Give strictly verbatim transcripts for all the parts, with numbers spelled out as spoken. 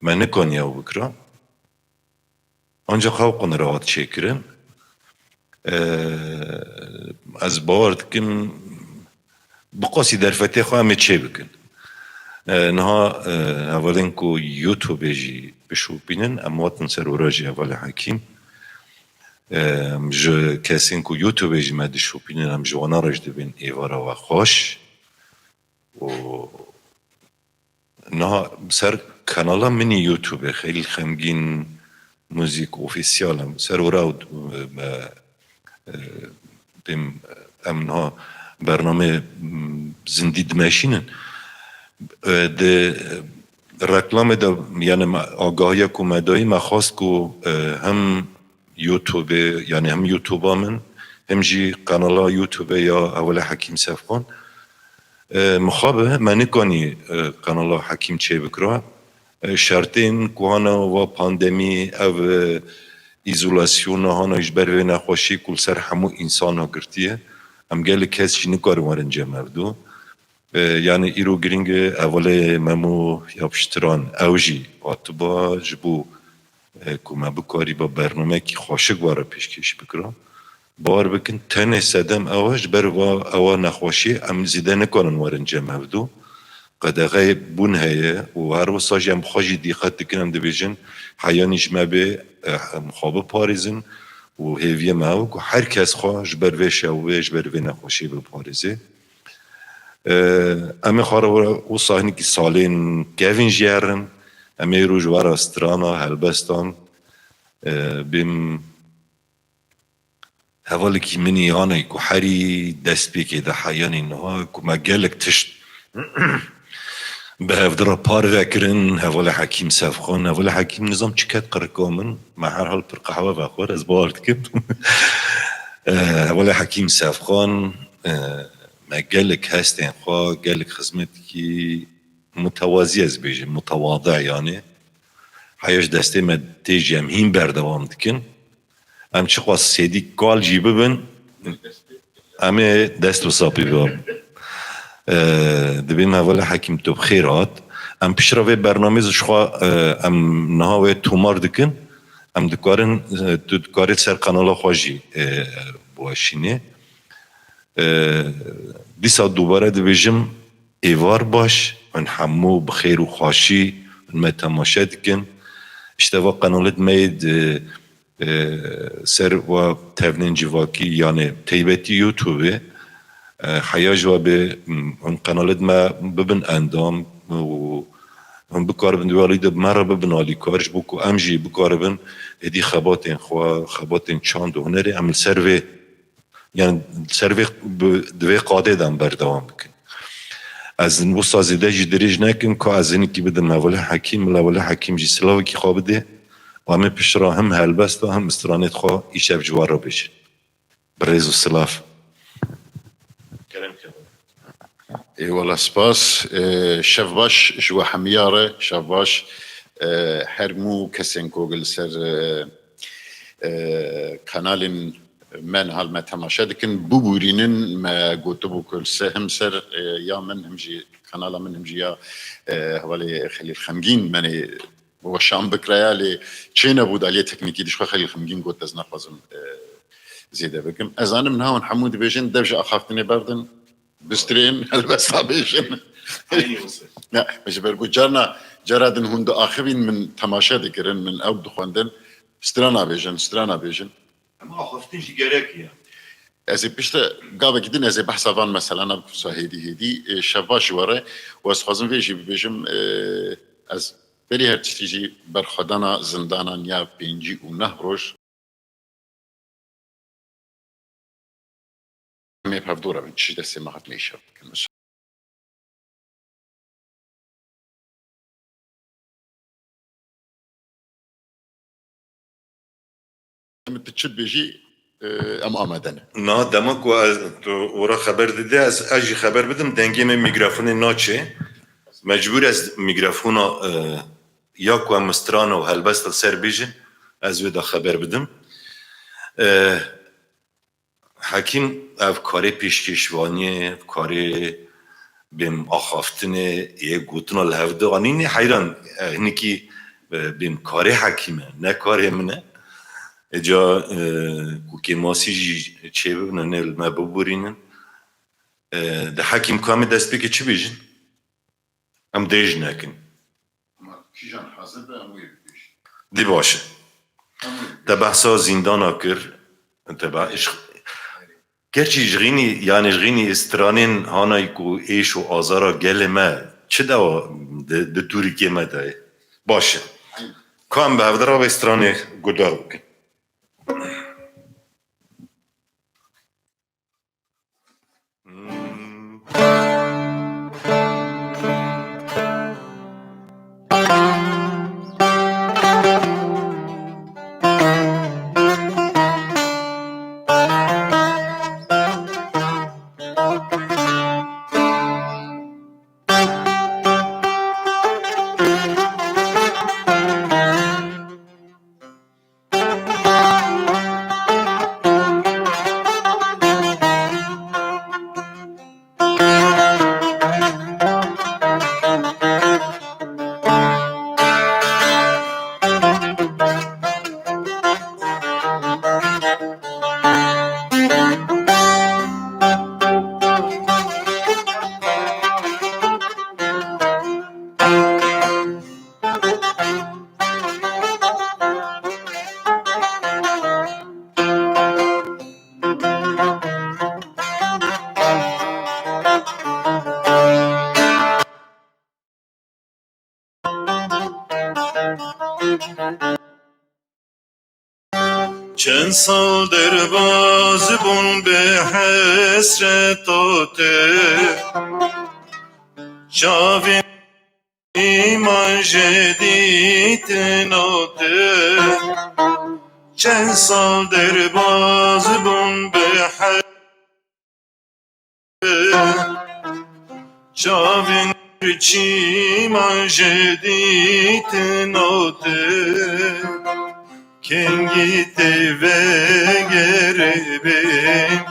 Me nikaniye ew bikira. Ancaq hew qunira hat çêkirin. E, ez bawer dikim, bi qasî derfetê xwe em ê çê bikin. E, niha, e, hevalên ku YouTubeê jî bişopînin, em hatin ser ora jî hevalê Hekîm. E, em ji kesên ku YouTubeê jî me dişopînin, em ji wana re jî dibên êvara we xweş. Û niha ser kanala min î YouTubeê Xelîl Xemgîn Muzîk Ofîsyal em ser ora û, e, e, bêm, em niha bername, m, zindî dimeşînin. E, di reklamê de, yani me, agahiya ku me dayî, me xwest ku, e, hem YouTubeê, yani hem YouTube'a min, hem jî kanala YouTubeê ya Hevalê Hekîm Sefxan. E, mixabe, me nikanî, e, kanala Hekîm çêbikira. E, şertên ku hana va pandemî, ev, e, îzolasyona hana ji ber vê nexweşî ku li ser hemû însana girtiye. Em gelek kes jî nikarin werin cem hevdû. E, yani îro girîng e, hevalê Memo ya piştiran ew jî hatiba ji bo, e, ku me bikarîba bernameyekî xweşik we re pêşkêş bikira. Bawer bikin, tenê sedem ew e, ji ber va ewa nexweşî em zêde nikarin werin cem hevdû. Qedexeyê bûn heye û her wisa jî em xwe jî dîqet dikin, em dibêjin, heyanî ji me bê, e, em xwe biparêzin û hêviyê me ew ku her kes xwe ji ber vê şewê, ji ber vê nexweşiyê biparêze. E, em ê xwe re wisa hinekî salên kevin jî herin. Em ê îro ji we re strana helbestan, e, bêm hevalekî min î anayî ku herî destpêkê de heyanî niha ku me gelek tişt bi hevdi re parve kirin, hevalê Hekîm Sefxan, hevalê Hekîm nizam çi ket qirika min, me herhal pir qehwe vexwar, ez bawer dikim. E, hevalê Hekîm Sefxan, e, me gelek hestên xwe, gelek xizmetekî mutewazî ez bêjim, mutewadi yani. Heya ji destê me tê jî em hîn berdewam dikin. Em çiqas sêdî kal jî bibin, em ê dest bi sapî bibin. Ee, dibêm hevalê Hekîm tu bi xêr hat. Em piştre vê bernamê ji xwe, e, em niha wê tomar dikin. Em dikarin, e, tu dikarî ser kanala xwe jî, e, biweşînî. E, dîsa dubare dibêjim, êvar baş, hûn hemû bi xêr û xweşî hûn me temaşe dikin. Îşte va qenalê me yê di, e, ser wa tevnên civakî, yanê teybetî YouTubeê, e, heya ji wa bê, m, hûn qenalê me bibin endam û hûn bikaribin di wê alî de bi me re bibin alîkar, ji bo ku em jî bikaribin êdî xebatên xwe, xebatên çand û hunerê em li ser vê, yani ser vê bi, di vê qadê de em berdewam bikin. Ez wisa zêde jî dirêj nekim, ka ez hinekî bidim Hevalê Hekîm, bila Hevalê Hekîm jî silavekî xwe bidê. Û em ê pişt re hem helbesta hem stranê xwe îşev ji we re bêjin. Bi rêz û silav. Kerem, kerem. Ê, wela spas. Ê, şev baş ji we hemiya re, şev baş. Ê, her mû kesên ku li ser, ê, ê, kanalên me niha li me temaşe dikin, bibûrînin, me gotibû ku li ser, him ser, ê, ya min, him jî kanala min, him jî ya, ê, hevalê Xelîl Xemgîn, me nê weşan bikiraya, lê çênebû, di aliyê teknîkî de ji xwe Xelîl Xemgîn got, ez naxwazim, e, zêde bikim. Ez zanim niha hûn hemû dibêjin, dev ji axaftinê berdin, bistrên, helbesta bêjin. Eynî wisa. Ya, ji ber ku carna, cara din hûn diaxivîn, min temaşe dikirin, min ew dixwendin, strana bêjin, strana bêjin. Em axaftin jî gerek e. Ez ê piştre gavekî din ez ê behsa van meselana bikim, wisa hêdî hêdî, e, şeva ji we re. Û ez dixwazim vê jî bibêjim, e, ez berî her tiştî jî berxwedana zindanan ya pêncî û neh roj. Em ê bi hevdû re bin, çi ji destê me hat me îşev bikin. Em tu çi dibêjî, e, em amade ne. Na, dema ku ez, tu ora xeber didî, ez, ez jî xeber bidim, dengê me mîkrofonê naçe. Mecbûr ez mîkrofona, e, ya ku em strana û helbesta ser bêjin, ez wê de xeber bidim. E, Hekîm, ev karê pêşkêşvaniyê, ev karê bêm axaftinê, yê gotina li hev de anînê heyran, e, hinekî e, bêm karê hekîm e, ne karê min e. Êca, e, ku kêmasî jî çêbibin, nê li me biborînin. E, di hekîm ka em ê destpêkê çi bêjin? Em dirêj nekin. Ma kîjan hazir be, em wê bibêjin. Dî baş e. Em wê bibêjin. Te behsa zîndana kir, te be-, ji, gerçî ji xînî, yanî ji xînî stranên hanayî ku êş û azara gelê me çi dewa di, di tûrikê me de ye. Baş e. Ka em bi hevdira vê stranê guhdar bikin. Çend sal derbaz bûn bi hesreta te, çavên îman jê dîtina te. Çend sal derbaz bûn bi he-, çavên çîman jê dîtina te. Kengî tê vegeribin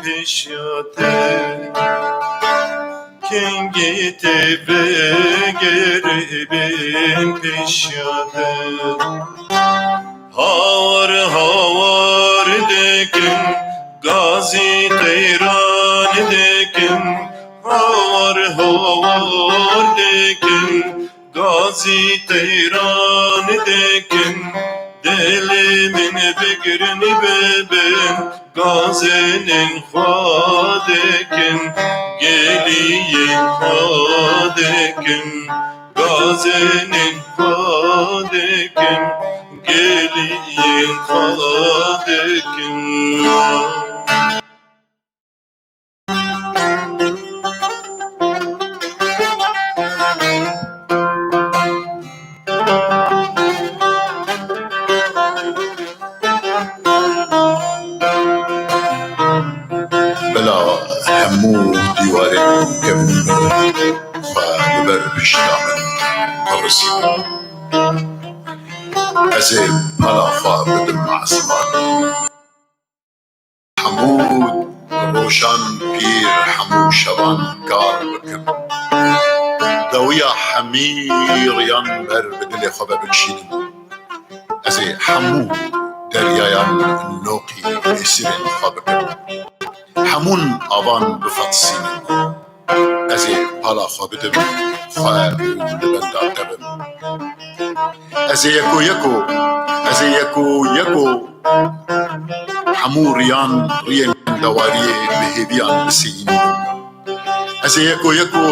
pêşiya te. Kengî tê vegeribin pêşiya te. Hawar hawar dikin, gazî teyran dikin. Hawar hawar dikin, gazî teyran dikin. Dilê min bigirin bibin, gazênên xwe dikin, geliyên xwe dikin. Gazênên xwe dikin, geliyên xwe dikin. Bila hemû dîwarên kevnî xwe li ber pişta min birisînin. Ez ê pala xwe bidim esmanê. Hemû rojan pîr, hemû şevan kar bikim. Dawiya hemî riyan ber bi dilê xwe ve bikişînim. Ez ê hemû deryayan noqî hêsirên xwe bikim. Hemûn avan bifetisînim. Ez ê pala xwe bidim xwe û li benda te bim. Ez ê yeko yeko, ez ê yeko yeko hemû riyan, riyên bendewariyê bi hêviyan biseyînim. Ez ê yeko yeko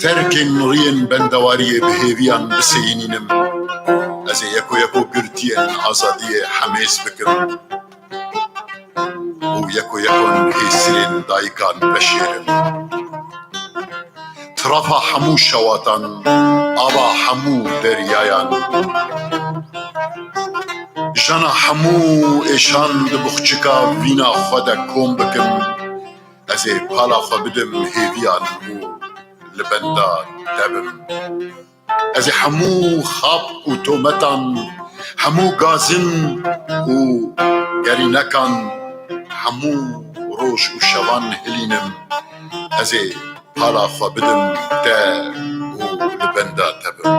terkên riyên bendewariyê bi hêviyan biseyînînim. Ez ê yeko yeko girtiyên azadiyê hemêz bikim û yeko yekon hêsirên dayikan veşêrim. Tirafa hemû şewatan, ava hemû deryayan, jana hemû êşan di buxçika vîna xwe de kom bikim. Ez ê pala xwe bidim hêviyan û li benda te bim. Ez ê hemû xap û tometan, hemû gazin û gerînekan, hemû roj û şevan hilînim. Ez ê pala xwe bidim te û li benda te bim.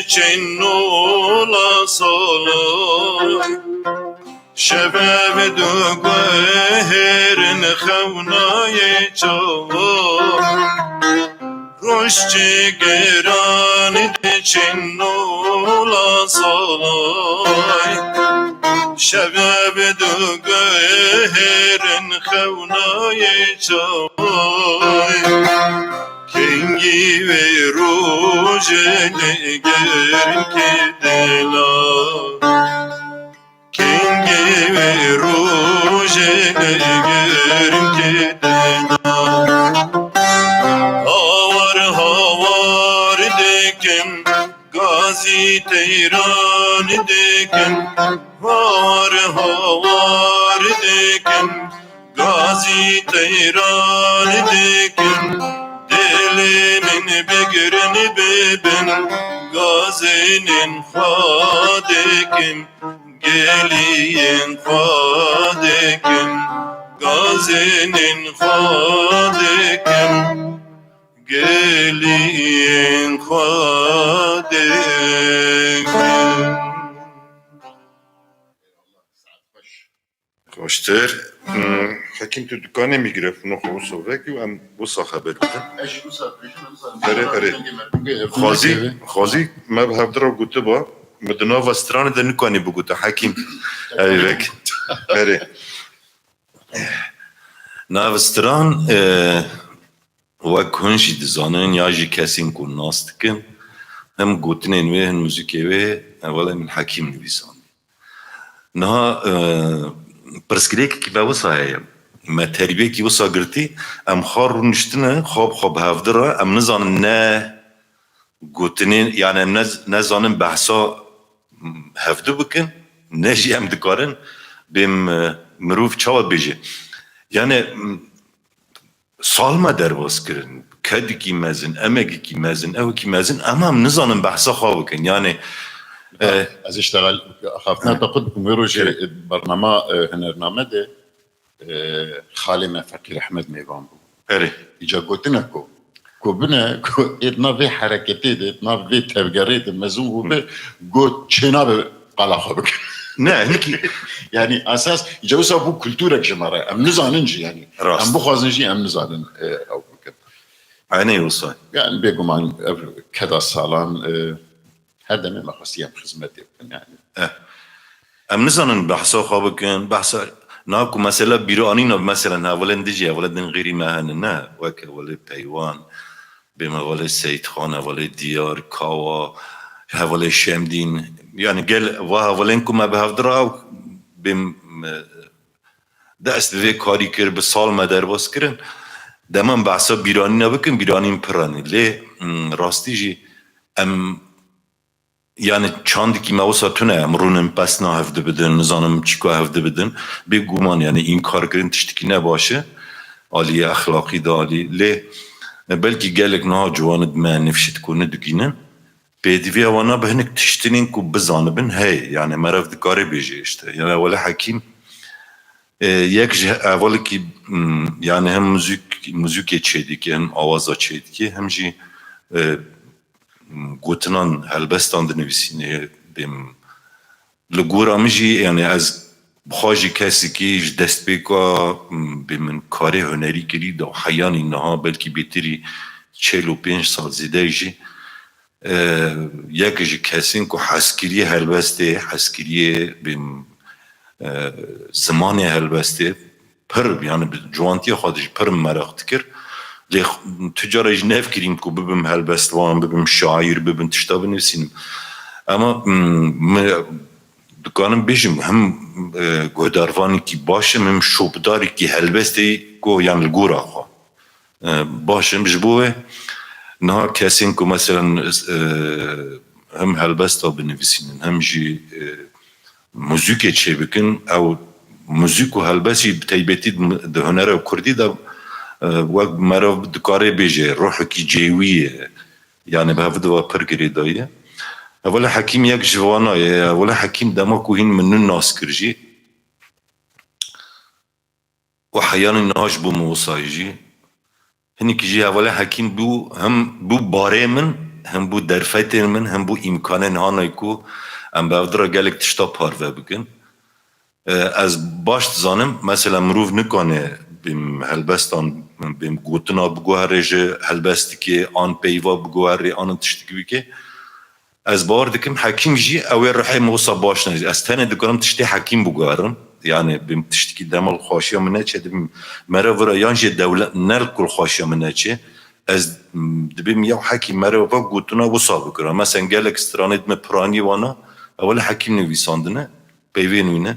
diçin nola salay. Şev ev du guhêrin xewnayê çawa. Roj çi giran diçin nola salay. Şev ev du guhêrin xewnayê çawa. Kengî wê rojê germkê dela. Kengî wê rojê germkê dela. Hawar hawar dikim, gazî teyran dikim. Hawar hawar dikim, gazî teyran dikim. Dilê min bigirin bibin, gazênên xwe dikim. Geliyên xwe dikim, gazênên xwe dikim, geliyên xwe dikim. Xweştir. Hmm, Hekîm, tu dikanê mîkrofona xwe wisa vekî û em wisa xebet bidin. Erê, erê. Xwazî, xwazî me bi hevdira gotiba, me di nava stranê de nikanî bigota, Hekîm. Erê, vek. Erê. Nav stran, e, wek hûn jî dizanin ya jî kesên ku nas dikin, him gotinên wê, him muzîkê wê, e, wele min Hekîm nivîsandî. Niha, e, pirsgirêkekî me wisa heye. Me terîbekî wisa girtî, em xwe rûniştine, xwe bi xwe bi hevdi re, em nizanin ne gotinên, yani em ne, nezanin behsa, m, hevdi bikin, ne jî em dikarin bêm, e, mirov çawa bêje. Yani, m, sal me derbas kirin, kedikî mezin, emegikî mezin, ewkî mezin, em em nizanin behsa xwe bikin. Yani, e, Ez iştexel xaftina te qut bikim, wê rojê, Kerem. Bernama, e, hunername de, e, xalê me Feqîr Ehmed mêvan bû. Erê. Îca gotine ku, ku bine, ku ê di nav vê hereketê de, di nav vê tevgerê de mezin bû be, got çênabe qala xwe bike. Ne, hinekî Yani esas, îca wisa bû kulturek ji me re. Em nizanin jî yani. Rast. Em bixwazin jî em nizanin, e, ew bikin. Eynê wisa. Yani bêguman ev keda salan, e, her demê me xwestiye em xizmetê bikin yani. Eh. Em nizanin behsa xwe bikin, behsa, na ku mesela bîranîna, mesela hevalên dijî, hevalên din xêrî me hene, ne, wek hevalê Peywan, bêm hevalê Seyîdxan, hevalê Diyar, Kawa, hevalê Şemdîn, yani gel va hevalên ku me bi hev dira, bêm, e, dest bi vê karî kir, bi sal me derbas kirin. Dema behsa bîranîna bikin, bîranîn pir in. Lê, mm, rastî jî em Yani çandikî me wisa tune, em rûnin pesna hevdi bidin, nizanim çîka hevdi bidin. Bêguman yani înkar kirin tiştikî ne baş e. Aliyê exlaqî de alî. Lê, e, belkî gelek niha ciwan di me nifşit ku nidigînin. Pêdiviya wana bi hinek tiştinên ku bizanibin hey. Yani meriv dikare bêje işte. Yani wele Hekîm, e, yek ji hevalekî, m, yani hem muzîk, muzîkê çêdike, hem awaza çêdike, hem jî, e, gotinan, helbestan dinivîsîne, bêm, li gora min jî, yani ez bi xwe jî kesekî ji destpêka, bêm, min karê hunerî kirî da heyanî niha belkî bêtirî çel û pênc sal zêde jî, e, yek ji kesên ku hezkiriyê helbestê, hezkiriyê, bêm, e, zimanê helbestê, pir, yani bi ciwantiya xwe de jî pir meraq dikir. Lê x-, tu cara jî nevkirîm ku bibim helbestvan, bibim şaîr, bibim tişta binivîsînim. Ama, mm, min dikarim bêjim, hem, e, guhdarvanekî baş im, hem şopdarekî helbestê ku yan li gora xwe, e, baş im. Ji bo wê niha kesên ku meselen, e, hem helbesta binivîsînin, hem jî, e, muzîkê çêbikin, ew muzîk û helbest jî bi taybetî di, di hunera kurdî de, e, wek meriv dikare bêje, ruhekî cêwî ye. Yani bi hev diva pir girêdayî ye. Hevalê Hekîm yek ji vana ye. Hevalê Hekîm dema ku hîn min nû nas kir jî, û heyanî niha ji bo min wisa ye jî. Hinekî jî hevalê Hekîm bû, hem bû barê min, him bû derfetên min, him bû îmkanên hanay ku em bi hevdira gelek tişta parve bikin. E, ez baş dizanim, mesela mirov nikane bêm helbestan, bêm gotina biguherê ji helbestikê, an peyva biguherê, an tiştikî bike. Ez bawer dikim, Hekîm jî ew ê rihê min wisa baş ne. Ez tenê dikarim tiştê Hekîm biguherim. Yani bêm tiştikî dema li xweşiya min neçe, dibêm mere vira yan jê dewlet ne li ku li xweşiya min neçe. Ez, m, dibêm ya Hekîm mere va gotina wisa bikira. Mesela gelek stranê dime piranî wana, ew li Hekîm nivîsandine, peyvên wî ne.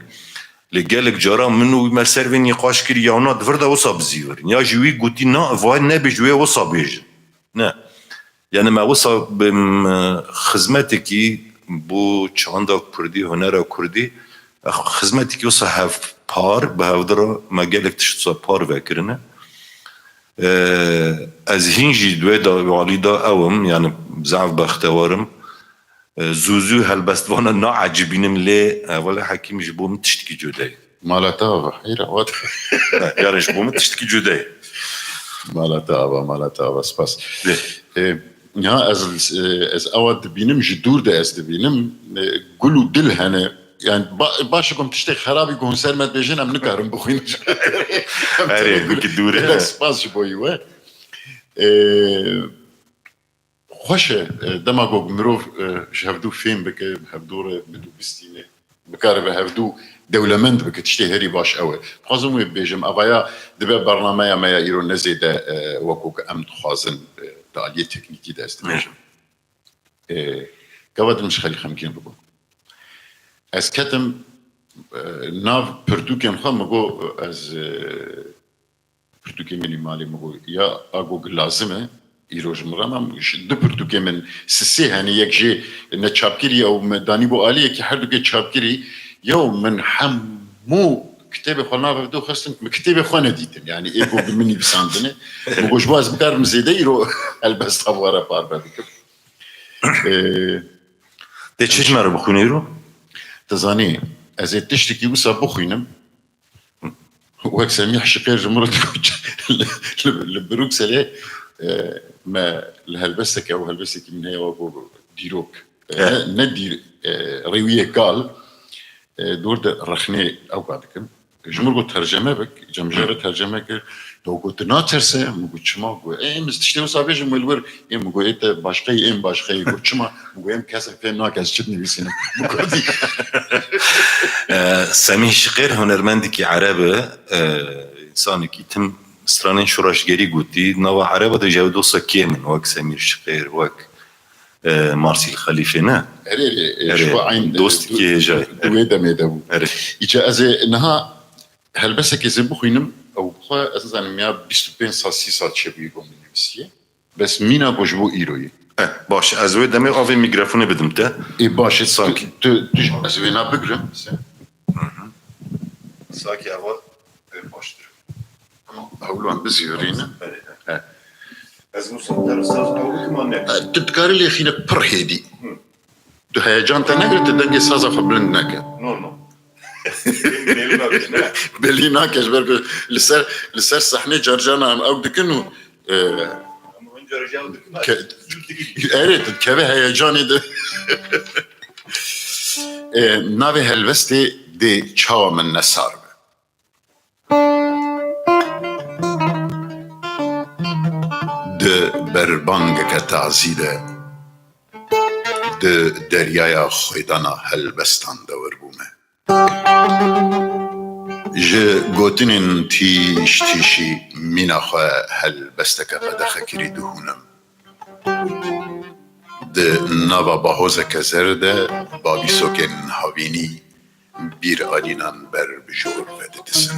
Lê gelek cara min û wî me ser vê nîqaş kir, ya wana di vir de wisa bizîvirin. Ya jî wî gotî na, vay nebêj wê wisa bêjin. Ne. Yani me wisa bi, m, xizmetekî bo çanda kurdî, hunera kurdî, xizmetekî wisa hevpar, bi hevdira me gelek tişt wisa par vekirine. E, ez hîn jî di wê de, alî de ew im, yani zaf bextewar im. E, zû zû helbestvana naecibînim lê, e, wele Hekîm ji bo min tiştekî cude ye. Mala te ava, heyra, wat. He, yani ji bo min tiştekî cude ye. Mala te ava, mala te ava, spas. Lê. E, ya ez, e, ez ewa dibînim, ji dûr de ez dibînim. E, gul û dil hene. Yani ba-, baş e ku em tiştê xerabî ku hûn ser me dibêjin, em nikarin bixwînin. Em Erê, tenê gul-, wekî dûr e. Gelek spas ji bo wî we. E, Xweş e, e, dema ku mirov, e, ji hevdû fêm bike, hevdû re bidû bistîne, bikare bi hevdû dewlemend bike, tiştê herî baş ew e. Dixwazim wê bibêjim, evaya dibe bernameya me ya îro ne zêde, e, wekû ku em dixwazin, e, di aliyê teknîkî de ez dibêjim. E, gava din min ji Xelîl Xemgîn re got. Ez ketim, e, nav pirtûkên xwe, min got, ez, e, pirtûkê min î malê min got, ya a got lazim e, îro ji min re ma ji du pirtûkê min sisê hene, yek jê neçapkirî ew me danî bo aliyekî, herdukê çapkirî, yew min hemû kitêbê xwe navê do xistin, min kitêbê xwe nedîtin. Yani ê got bi min nivîsandine. Min got ji bo ez bikarim zêde îro helbesta xwe re parve bikim. Ee, Tê çi ji me re bixwînî îro? Tu zanî, ez ê tiştekî wisa bixwînim. Wek Semîh Şiqêr ji min re digot, li, li, li Brukselê, e, me li helbesteke, ew helbestekî min heye, wa got dîrok. E, Eh. ne, ne dîr-, e, rêwiyê kal, e, dor de rexnê ew ka dikim. Ji min re got terceme bik, cem jê re terceme kir. Do got, tu naterse? Min got, çima? Got, ê, min tiştê wisa bêjim, wê li wir. Ê, min got, ê, te başqeyî, ê, min başqeyî. Got, çima? Min got, ê, min kesek fêm nake, ez çi dinivîsînim. Min got, E, Semîh Şiqêr hunermendekî ereb e, e, însanekî tim stranên şoreşgerî gotî. Nava ereba de ji ew dosa kêm in, wek Semîr Şiqêr, wek, e, Marsîl Xelîfê, ne? Erê, erê, e, Erê, ji bo eyn, e, dostekî du-, hêja ye. Di wê demê de bû. Erê. Îca ez ê niha helbestekê zê bixwînim, ew bi xwe, ez nizanim, ya bîst û pênc sal, sî sal çêbûyî bo min nivîsiye. Bes mîna ku ji bo îro ye. Eh, baş, ez wê demê avê mîkrofonê bidim te. Ê, baş e, tu, Sankî. tu, tu, ez wêna bigrim. Hı hı. Sankî eva, e, baştir. Ama hewlan bizîvirîne. Belê, he. He. Ez wisa te saz ew bikim an ne? E, tu dikarî lê xîne pir hêdî. Hı. Tu heyecan te negire, tu dengê saza xwe bilind neke. No, no. Belî nake, ne? Belî nake, ji ber ku li ser, li ser sehnê carcana em ew dikin û, e, Em hûn carcan dikin, ke-, zû dikî. Erê, tu dikeve heyecanê de. E, navê helbestê dê çawa min nesar be. Di berbangeke tazî de, di deryaya xwêdana helbestan de wir bûme. Ji gotinên tîş tîşî mîna xwe helbesteke qedexekirî dihûnim. Di nava bahozeke zer de babîsokên havînî bîr alînan ber bi jor ve didisin.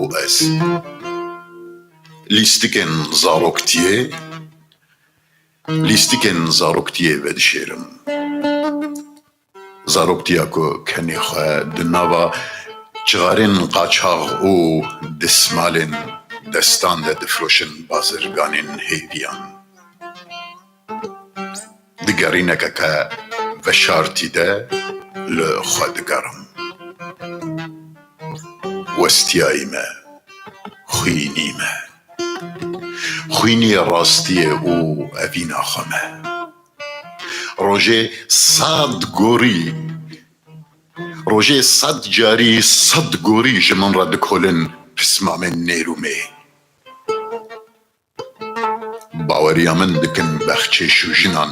Û ez lîstikên zaroktiyê, lîstikên zaroktiyê vedişêrim. Zaroktiya ku kenê xwe di nava çixarên qaçax û dismalên destan de difroşin bazirganên hêviyan. Di gerînekeke veşartî de li xwe digerim. Westiyayî me, xwînî me. Xwîniyê rastiyê û evîna xwe me. Rojê sed gorî, rojê sed carî sed gorî ji min re dikolin pismamên nêrûmê. Baweriya min dikin bexçê şûjinan,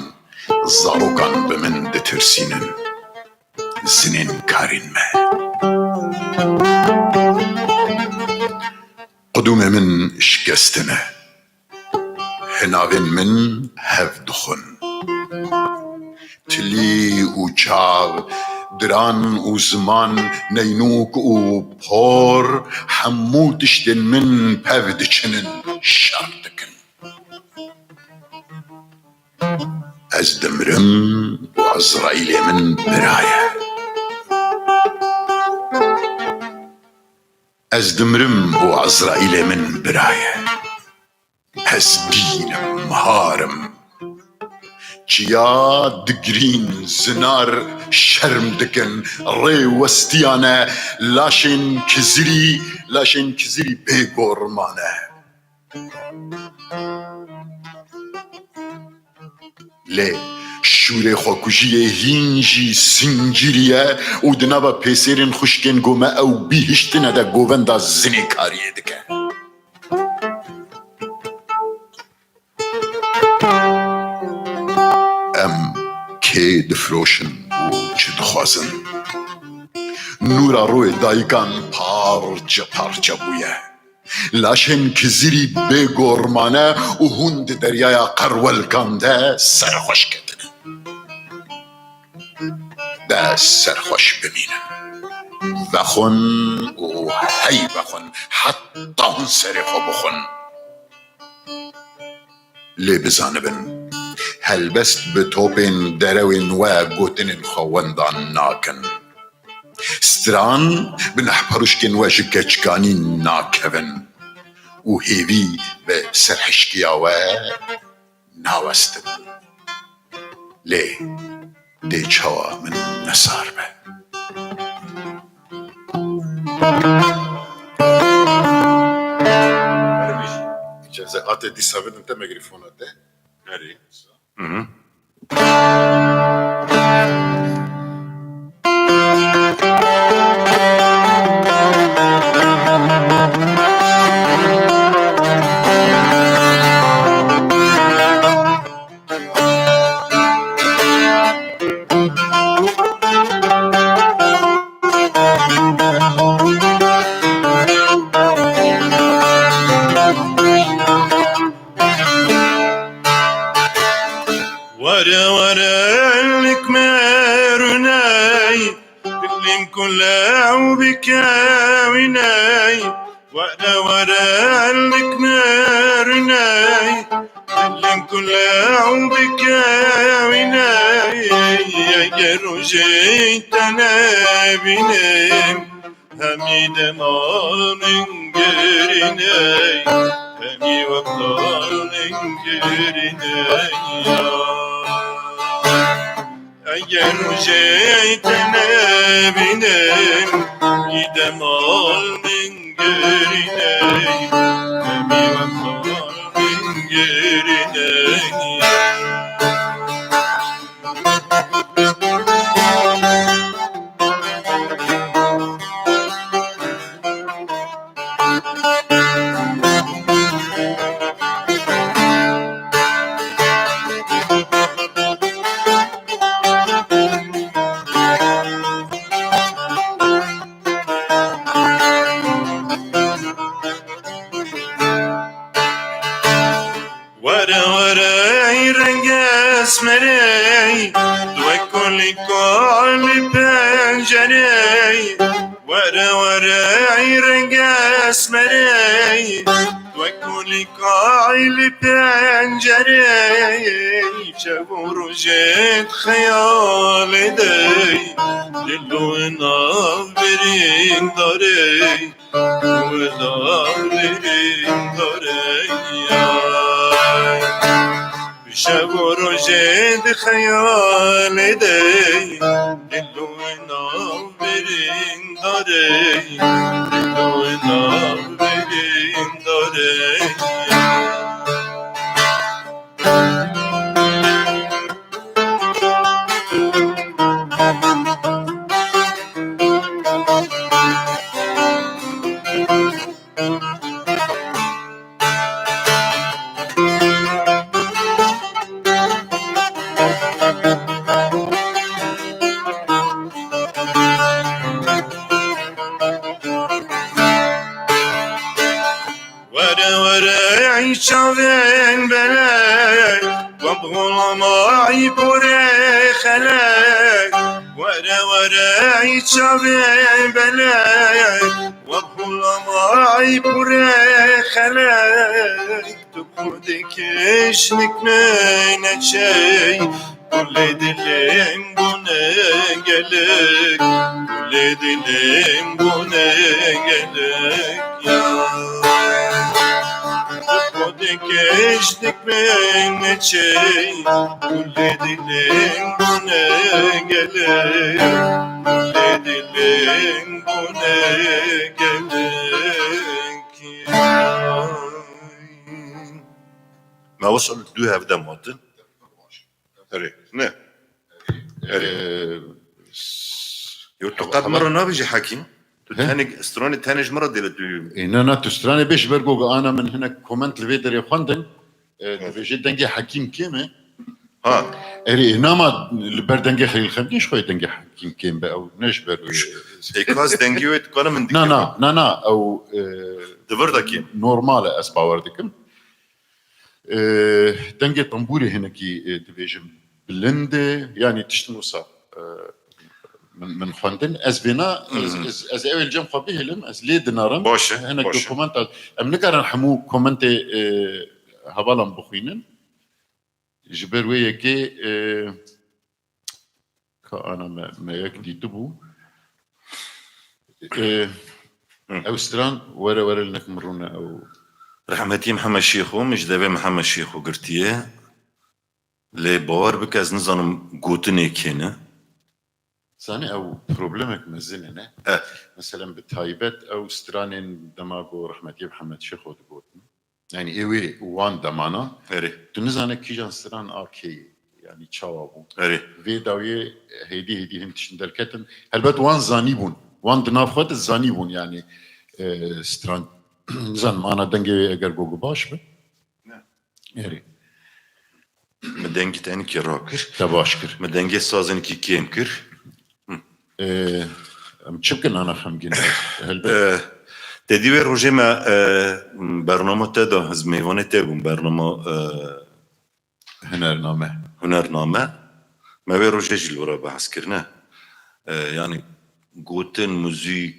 zarokan bi min ditirsînin. Zinên karên me. Qudûmê min şikestine. Hinavên min hev dixwin. Tilî û çav, diran û ziman, neynûk û por, hemû tiştên min pev diçinin, şer dikin. Ez dimrim û Ezraîlê min bira ye. Ez dimrim û Ezraîlê min bira ye. Ez dîn im, har im. Çiya digirîn, zinar şerm dikin, rê westiyane, laşên kizirî, laşên kizirî bê gormane. Lê şûrê xwekujiyê hîn jî sincîrî ye û di nava pêsêrên xwişkên gome ew bîhiştine de govenda zinêkariyê dike. Em kê difiroşin û çi dixwazin? Nûra rûyê dayikan parçe parçe bûye. Laşên kizirî bê gormane û hûn di deryaya qerwelkan de serxweş ketine. De serxweş bimînin. Vexwin û hey vexwin, heta hûn serê xwe bixwin. Lê bizanibin, helbest bi topên derewên we gotinên xwe wenda nakin. Stran bi nehperuşkên we ji keçkanî nakevin û hêvî bi serhişkiya we nawestin. Lê dê çawa min nesar be. Icazet ate dîsa bidin te mikrofona te. Erê. Mhm. Were were lik me rûney, bilim kule ew bikewîney. Were were lik me rûney, bilim kule ew bikewîney. Eger rojê te nebînim, hemî dema min gerîney, hemî wexta min gerîney. Eger rojê te nebînim, hemî dema min gerîney, hemî wexta min gerîney. Were were ey renge esmerey, wek kolî kolî pencerey. Were were ey renge esmerey, wek kolî kolî pencerey. Şev û rojê di xeyalê dey, dilo nav birîndarey. Wela birîndarey. Şev û rojê di xeyalê dey, dilo nav birîndarey, dilo nav birîndarey. Çavên belê, we bi xulamay pûrê xelê. Were were çavên belê, we bi xulamay pûrê xelê. Tu ku dikişnik me neçey, Gulê dilê min bûne gelek, gulê dilê min bûne gelek ya. Xwedê keştik min neçey, gulê dilê min bûne gelek, gulê dilê min bûne gelek ya. Me wisa du hevdem hatin. Erê, ne. Erê. Ee, Yo, tu qet min re nabêjî Hekîm. Tu He? Tenek, stranê tenê ji min re dêre tu. Ê, na, na, tu stranê bêj ber goga ana min hinek koment li vê derê xwendin. Ee, Evet. Dibêje dengê Hekîm kêm e. Ha. Erê, nama li ber dengê Xelîl Xemgîn ji xwe dengê Hekîm kêm be, ew ne ji ber wê. Êkaz dengê wê dikane min Na, dikir. Na, na, na, ew, e, Di vir de kêm. Normal e, ez bawer dikim. E, dengê tembûrê hinekî, e, dibêjim bilind e, yanî tiştin wisa, e, min, min xwendin. Ez vêna, ez, Hı hı. ez, ez ew ê li cem xwe bihêlim, ez lê dinarim. Baş e, Hinek baş e. Dokumenta, em nikarin hemû komentê, e, hevalan bixwînin. Ji ber wê yekê, e, Ka ana me, me yek dîtibû. Ê, Hı. Ew stran were were li nek min rûne ew. Rehmetî Mihemed Şêxo, min ji devê Mihemed Şêxo girtiye. Lê bawer bike ez nizanim gotinê kê ne. Zanî ew problemek mezin e, ne? Eh. Meselen bi taybet ew stranên dema ku rehmetî Mihemed Şêxo digotin. Yanî ê wê wan demana Erê. Tu nizane kîjan stran a kê ye. Yanî çawa bû. Erê. Vê dawiyê hêdî hêdî hin tiştin derketin. Helbet wan zanîbûn. Wan di nav xwe de zanîbûn yanî, e, stran. Nizanim ana dengê wê eger gogu baş be. Ne. Erê. Min dengî te hinkî rakir. Te baş kir. Min dengê sazin kî kêm kir. Hı. Ee, em çi bikin ana xemgîn? Helbet. Ee, te dî wê rojê me, e, bernama te de, ez mêvanê te bûm, bernama, e, Hunername. Hunername. Me wê rojê jî li wira behs kirine. E, yanî gotin, muzîk,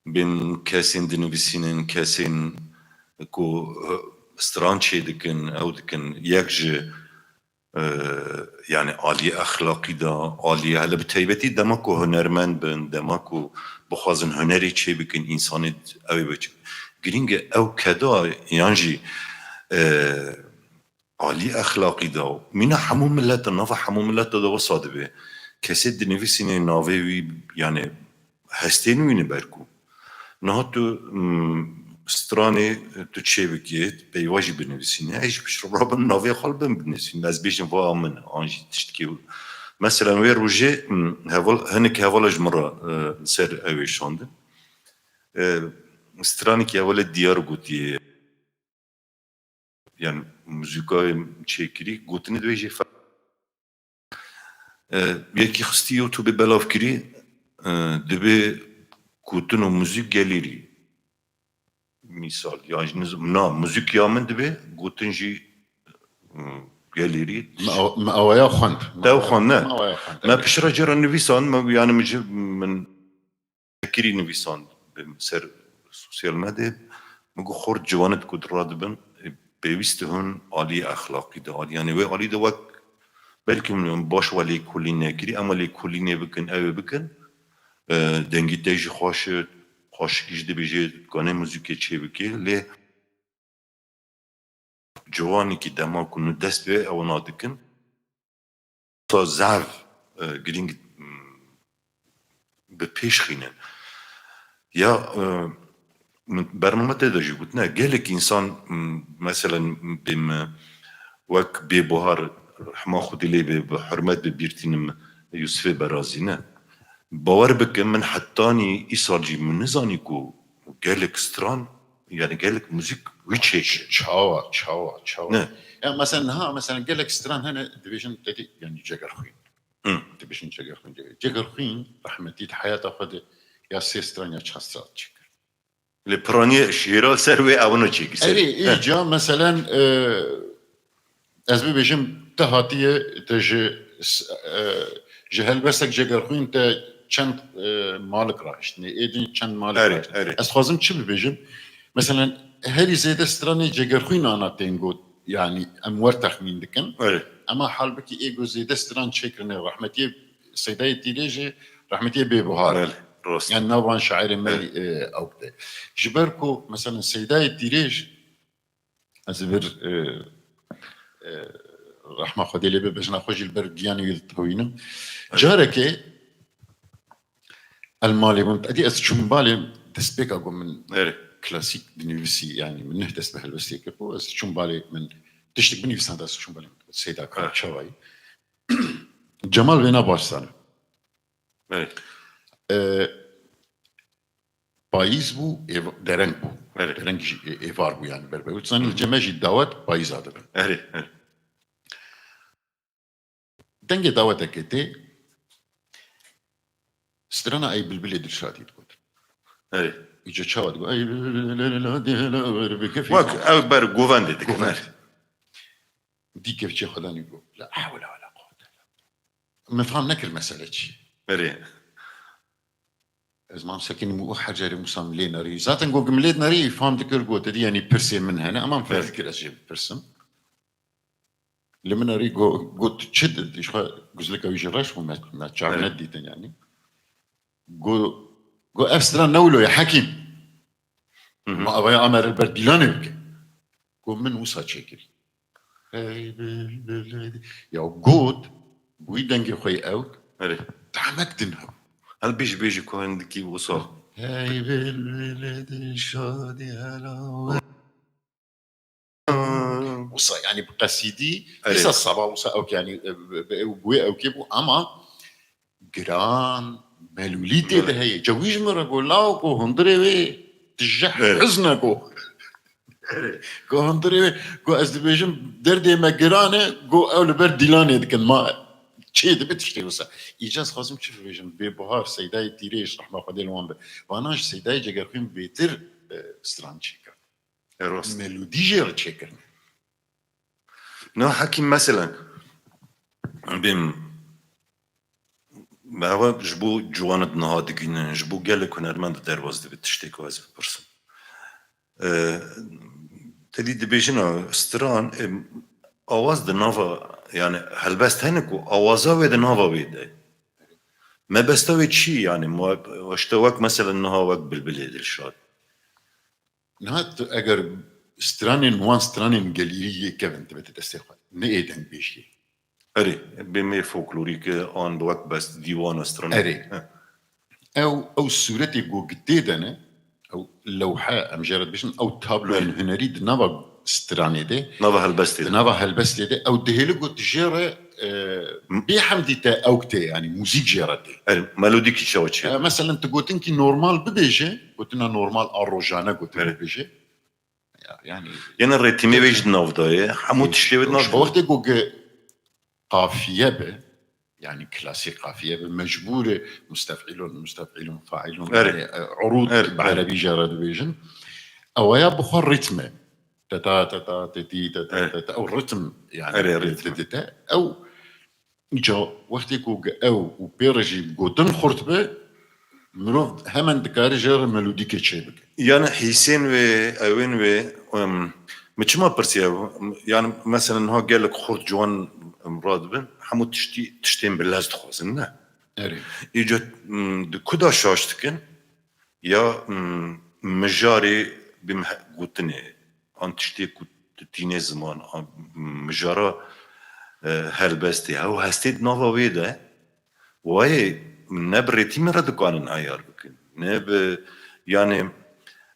bên kesên dinivîsînin, kesên ku, e, stran çê dikin, ew dikin, yek ji e, yanî aliyê exlaqî de, aliyê hele bi taybetî dema ku hunermend bin, dema ku bixwazin hunerê çê bikin, însanê ew ê biçin. Girîng e ew keda yan jî, e, aliyê exlaqî de, mîna hemû milete, nava hemû milete de wisa dibe. Kesê dinivîsînê navê wî, yanî hestên wî ne ber ku. Niha tu, mm, stranê tu çê bikê, peyva jî binivîsîne, ez jî pişt re rabim navê xwe li bin binivîsîne. Ez bêjim va min, an jî tiştkî. Meselen wê rojê, mm, heval, hinek hevala ji min re, e, li ser ew ê şandin. E, stranekî hevalê diyar gotiye. Yanî muzîkayê çêkirî, gotinê divê jê fe-, e, yekî xistî YouTube belav kirî, e, divê gotin û muzîk gelêrî. Mîsal, ya ji niz-, na, muzîk ya min divê, gotin jî, e, gelêrî. Me aw-, me awaya xwend. Tew xwend, ne? Me awaya xwend, Me evet. Piştre cara nivîsand, me, yanî min ji, min Kirî nivîsand bi ser sosyal medyayê, min got, xort ciwanê ku di radibin, e, pêwîst e hûn aliyê exlaqî de, alî, yanî wê alî de wek belkî min baş we lêkolîn nekirî, ema lêkolînê bikin, ew ê bikin, e, dengî te jî xweş e, xweşikî jî dibêje, dikane muzîkê çê bike, lê ciwanekî dema ku nû dest pê ewana dikin, ta zehf, e, girîng, m, bi pêş xînin. Ya, e, min bername te de jî gotine, gelek însan, m, meselen, bê me wek bê buhar, hema Xwedê lê be, bi hurmet bi bîr tînim Yûsifê Berazî ne. Bawer bikin, min hetanî îsal jî min nizanî ku gelek stran, yanî gelek muzîk wî çêkir. Çawa, çawa, çawa? Ne. Ya mesela niha, mesela gelek stran hene dibêjin te dî, yanî Cegerxwîn. Hı. Dibêjin Cegerxwîn, Ceger-, Cegerxwîn rehmetî di heyata xwe de ya sê stran ya çar stran çêkir. Lê piranî şêra ser wê ewina çêkî ser. Erê, Heh. îca meselen e, ez bibêjim te hatiye, te ji s- e, ji helbestek Cegerxwîn te çend e, malik rahiştinê, ê din çend malik Erê, rahiştinê. erê. Ez xwazim çi bibêjim? Meselen herî zêde stranê Cegerxwîn ana tên got, yanî em wer texmîn dikin. Erê. Ema halbikî ê got zêde stran çêkirine rehmetiyê Seydayê Tîrê jî, rehmetiyê Bêbuhar. Belê, rast. Yani navan şairê me Evet. e, ew de. Ji ber ku meselen Seydayê Tîrê jî, ez vir e, e, rehma Xwedê lê be, bejna xwe jî li ber giyanê wî ditewînim. Carekê el malê min, edî ez çûm balê destpêka ku min Erê. klasîk dinivîsî, yani min neh dest bi helbestê kir û ez çûm balê min tiştek binivîsan de ez çûm balê Seyda Kara Ha. Çavayî. Cemal vêna baş zane. Erê. E, payîz bû, êv- dereng bû. Erê. Dereng jî ê- êvar bû yani berbe. Wî zanî li cem me jî dawet payîza dibe. Erê, erê. Dengê dawetekê tê strana ey bilbilê Dilşadî digot. Erê. Îca çawa digot? Ey bilbilê Dilşadî, hele wer bi kefî. Wek ew ber govendê dikin. Govend. Erê. Dî kevçê xwe danî got. La hewle wela quwwete illa billah. Min fam nekir mesele çi. Erê. Ez mam sekinim û her carê Musa min lê nerî. Zaten got min lê nerî, fam dikir got, edî yanî pirsê min hene, ama min fem Evet. dikir ez jê bipirsim. Li min erî got, got çi di, ji xwe guzlika wî jî reş bû, me, me çav Evet. nedîtin yanî. Got, got ev stran ne wilo ye Hekîm. Hı hı. Ma avaya amere ber dîlanê bike. Got min wisa çêkirî. Hey bilbil, hey di-, ya got, wî dengê xwe yê ewk, Erê. Tahmek din hebû. Hel bêjî bêjî ku hindikî wisa. Hey bilbil din şadî hela. Wisa yani bi qesîdî, Erê. Dîsa saba wisa ewk yani, e, bi, bi, bi wê ewkê bû ama giran, melûlî tê de Evet. heye. Ca wî ji min re got, law ku hundirê wê tije Evet. hizne ku. Evet. Ku hundirê wê, ku ez dibêjim derdê me giran e, ku ew li ber dîlanê dikin. Ma çê dibe tiştê wisa. Îca ez xwazim çi bibêjim? Bêbuhar, Seydayê Tîrêj, rehma Xwedê li wan be. Vana ji Seydayê Cegerxwîn bêtir, e, stran çêkir. E, rast. Melûdî jê re çêkirine. Na Hekîm, meselen, bêm, me ewa ji bo ciwanit niha digihînin, ji bo gelek hunermend derbas dibe tiştê ku ez bipirsim. E, te dî dibêjin a, stran, e, awaz di nava, yani helbest hene ku awaza wê di nava wê de. Mebesta wê çi yani? Ma, işte wek, meselen, niha wek Bilbilê Dilşad. Niha tu eger stranên wan, stranên gelîrî yê kevin, dibe te destê xwe. Ne ê dengbêjiyê. Erê, bê me folklorîk e, an bi wek best dîwana stranê. Erê. He. Ew, ew sûretê ku tê de ne, ew lewhe, em jê re dibêjin, ew tabloyên Erê. hunerî di nava stranê de, Nava helbestê de. di nava helbestê de, ew dihêli ku tu jê re, e, M- bê hemdî te ewk tê, yani muzîk jê re tê. Erê, melodîkî çawa çê? E, meselen, tu gotinkî normal bibêje, gotina normal a rojane gotin Erê. bibêje. Ya, yani Yine rêtîmê wê jî di nav de ye. Hemû tiştê wê di nav Ji de. wextê ku ge qafiye be, yani klasîk qafiye be, mecbûr e mustef'ilun, mustef'ilun, fa'ilun, Erê. yani, e, urûd Erê, bi erê. erebî jê re dibêjin. Ew ya bi xwe rîtm e. Teta, teta, tetî, teta, Erê. teta. Ew rîtm yani Erê, e, rîtm. didite. Ew Îca wextê ku ew û pê re jî gotin xurt be, mirov hemen dikare jê re melodîkê çêbike. Yani hîsên wê, ewên wê, em, min çima pirsiye? Yani, meselen, niha gelek xurt ciwan, em, radibin, hemû tiştî, tiştên bi lez dixwazin, ne? Erê. Îca, em, di ku de şaş dikin, ya, em, mijarê bim he-, gotinê, an tiştê ku tu tînê ziman, an mijara, e, helbestê, ew hestê di nava wê de, wayê ne bi rêtîmê re dikanin eyar bikin, ne bi, yani,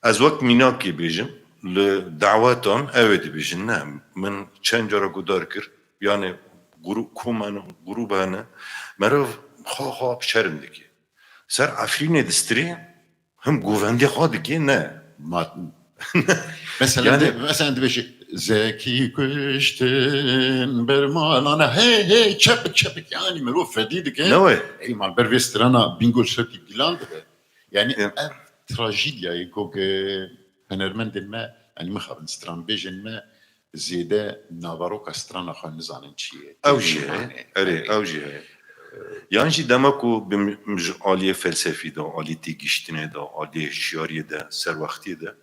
ez wek mînakê bêjim, li dawetan ew ê dibêjin, ne, min çend cara guhdar kir, yani, gru-, kom hene, grûb hene, meriv xwe, xwe bi şerm dike. Ser Efrînê distirê, him govendê xwe dikê, ne. Ma-, mesela Yani de, mesela dibêje, Zekî kuştin ber malana, hey, hey, çepik, çepik, yani mirov fedî dike. Ne we? Ey, mal ber vê strana Bingöl Şevkî Gilan dibe. Yani Evet. ev trajîdyayê ku, e, hunermendên me, yanî mixabin stranbêjên me zêde naveroka strana xwe nizanin çi ye. Ew jî heye. Erê, ew jî heye. Yan jî dema ku bi, ji aliyê felsefî de, aliyê têgihiştinê de, aliyê hişyariyê de, serwextiyê de,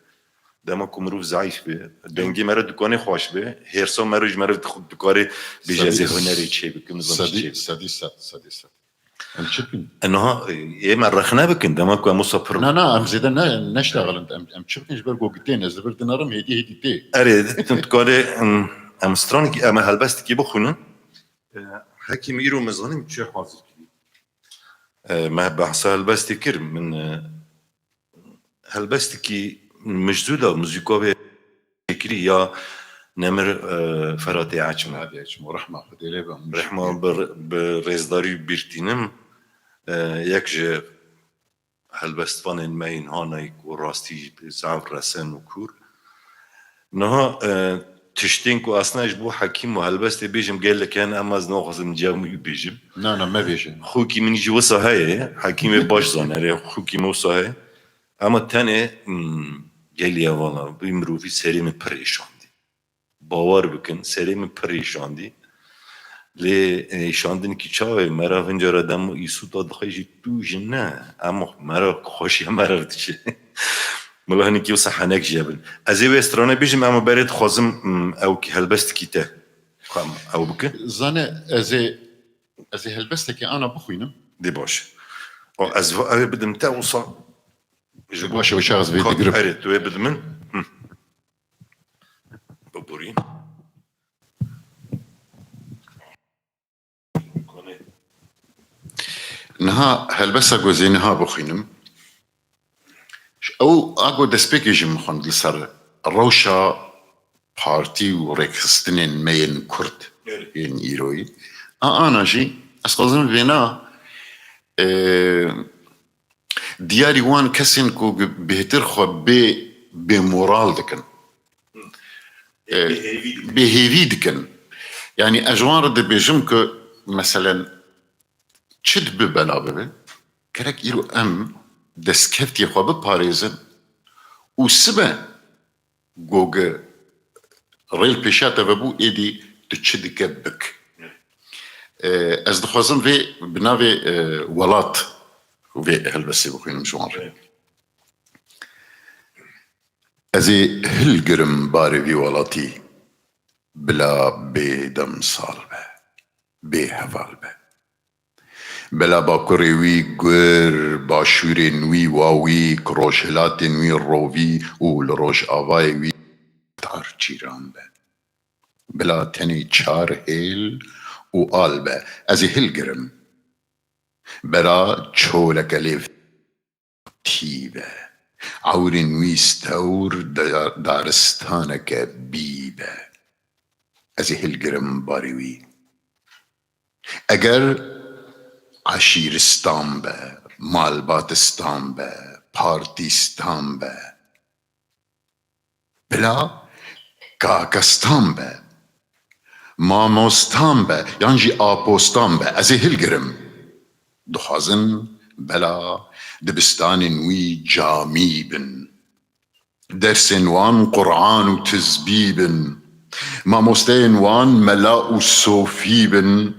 dema ku mirov zeîf be, dengê me re dikanê xweş be, hêrsa me re ji me re dikare bêje ez ê hunerê çê bikim, nizam çi çê bikim. Sedî sed, sedî sed. Em çi bikin? E, niha, e, ê me rexne bikin, dema ku em wisa pir... Na, na, em zêde ne, neştexilin. Em, em çi bikin ji ber ku gitên, ez li vir dinerim, hêdî hêdî tê. Erê, tu dikarê, em, em stranekî, em helbestekî bixwînin. E, Hekîm, îro me zanî min çi hazir kirî. E, me behsa helbestê kir, min, e, helbestekî mijzû da, muzîka wê kirî ya Nemir, e, Feratê Eçmo. Feratê Eçmo, rehma Xwedê lê be. Rehma bi, bi rêzdarî bîr tînim. E, yek ji helbestvanên me yên hanayî ku rastî zaf resen û kûr. Niha, e, tiştên ku aslında ji bo Hekîm û helbestê bêjim gelek hene, em ez naxwazim cem wî bêjim. Na, na, mebêje. Xwikî min jî wisa heye, Hekîmê baş zane, erê, xwikî min wisa heye. Ama tenê, hmm, gelî hevala, vî mirovî serê min pir êşandî. Bawer bikin, serê min pir êşandî. Lê, e, êşandinekî çawa ye? Merav hincara dem û îsûta dixwe jî tu jî ne. Em merav xweşiya merav diçe. Mila hinekî wisa henek jî hebin. Ez ê wê strane bêjim, ama berê dixwazim, mm, ew ki helbestekî te. Xwem, ew bike. Zane, ez ê, ez ê helbestekê ana bixwînim. Dê baş. O, ez va-, ew ê bidim te, wisa. Dê baş, wisa ez vê digirim. Erê, tu wê bidmin. Hı. Biborî. Niha helbesta ku ez ê niha bixwînim, ew a ku destpêkê jî min xwend li ser rewşa partî û rêkxistinên me yên Kurd, erê, yên îroyî. A, ana jî ez xwazim vêna, e, diyarî wan kesên ku bêhtir xwe bê, bêmoral dikin. E, bêhêvî dikin. Bêhêvî dikin. Yanî ez ji wan re dibêjim ku, meselen, çi dibe bela bibe, gerek îro em destkeftiyê xwe biparêzin û sibe goge rêl pêşiya te vebû, êdî tu çi dike bik. E, ez dixwazim vê bi navê, e, welat vê helbestê bixwînim ji wan re. Evet. Ez ê hilgirim barê vî welatî, bila bê demsal be, bê heval be. Bila bakurê wî gur, başûrên wî wawîk, rojhilatên wî rovî û li rojavayê wî tar çîran be. Bila tenê çar hêl û al be. Ez ê hilgirim. Bela çoleke lêv tî be. Ewrên wî stewr da-, daristaneke bî be. Ez ê hilgirim barê wî. Eger eşîristan be, malbatistan be, partîstan be, bila kakestan be, mamostan be, yan jî apostan be, ez ê hilgirim. Dixwazin bela dibistanên wî camî bin. Dersên wan Quran û tizbî bin. Mamosteyên wan mela û sofî bin.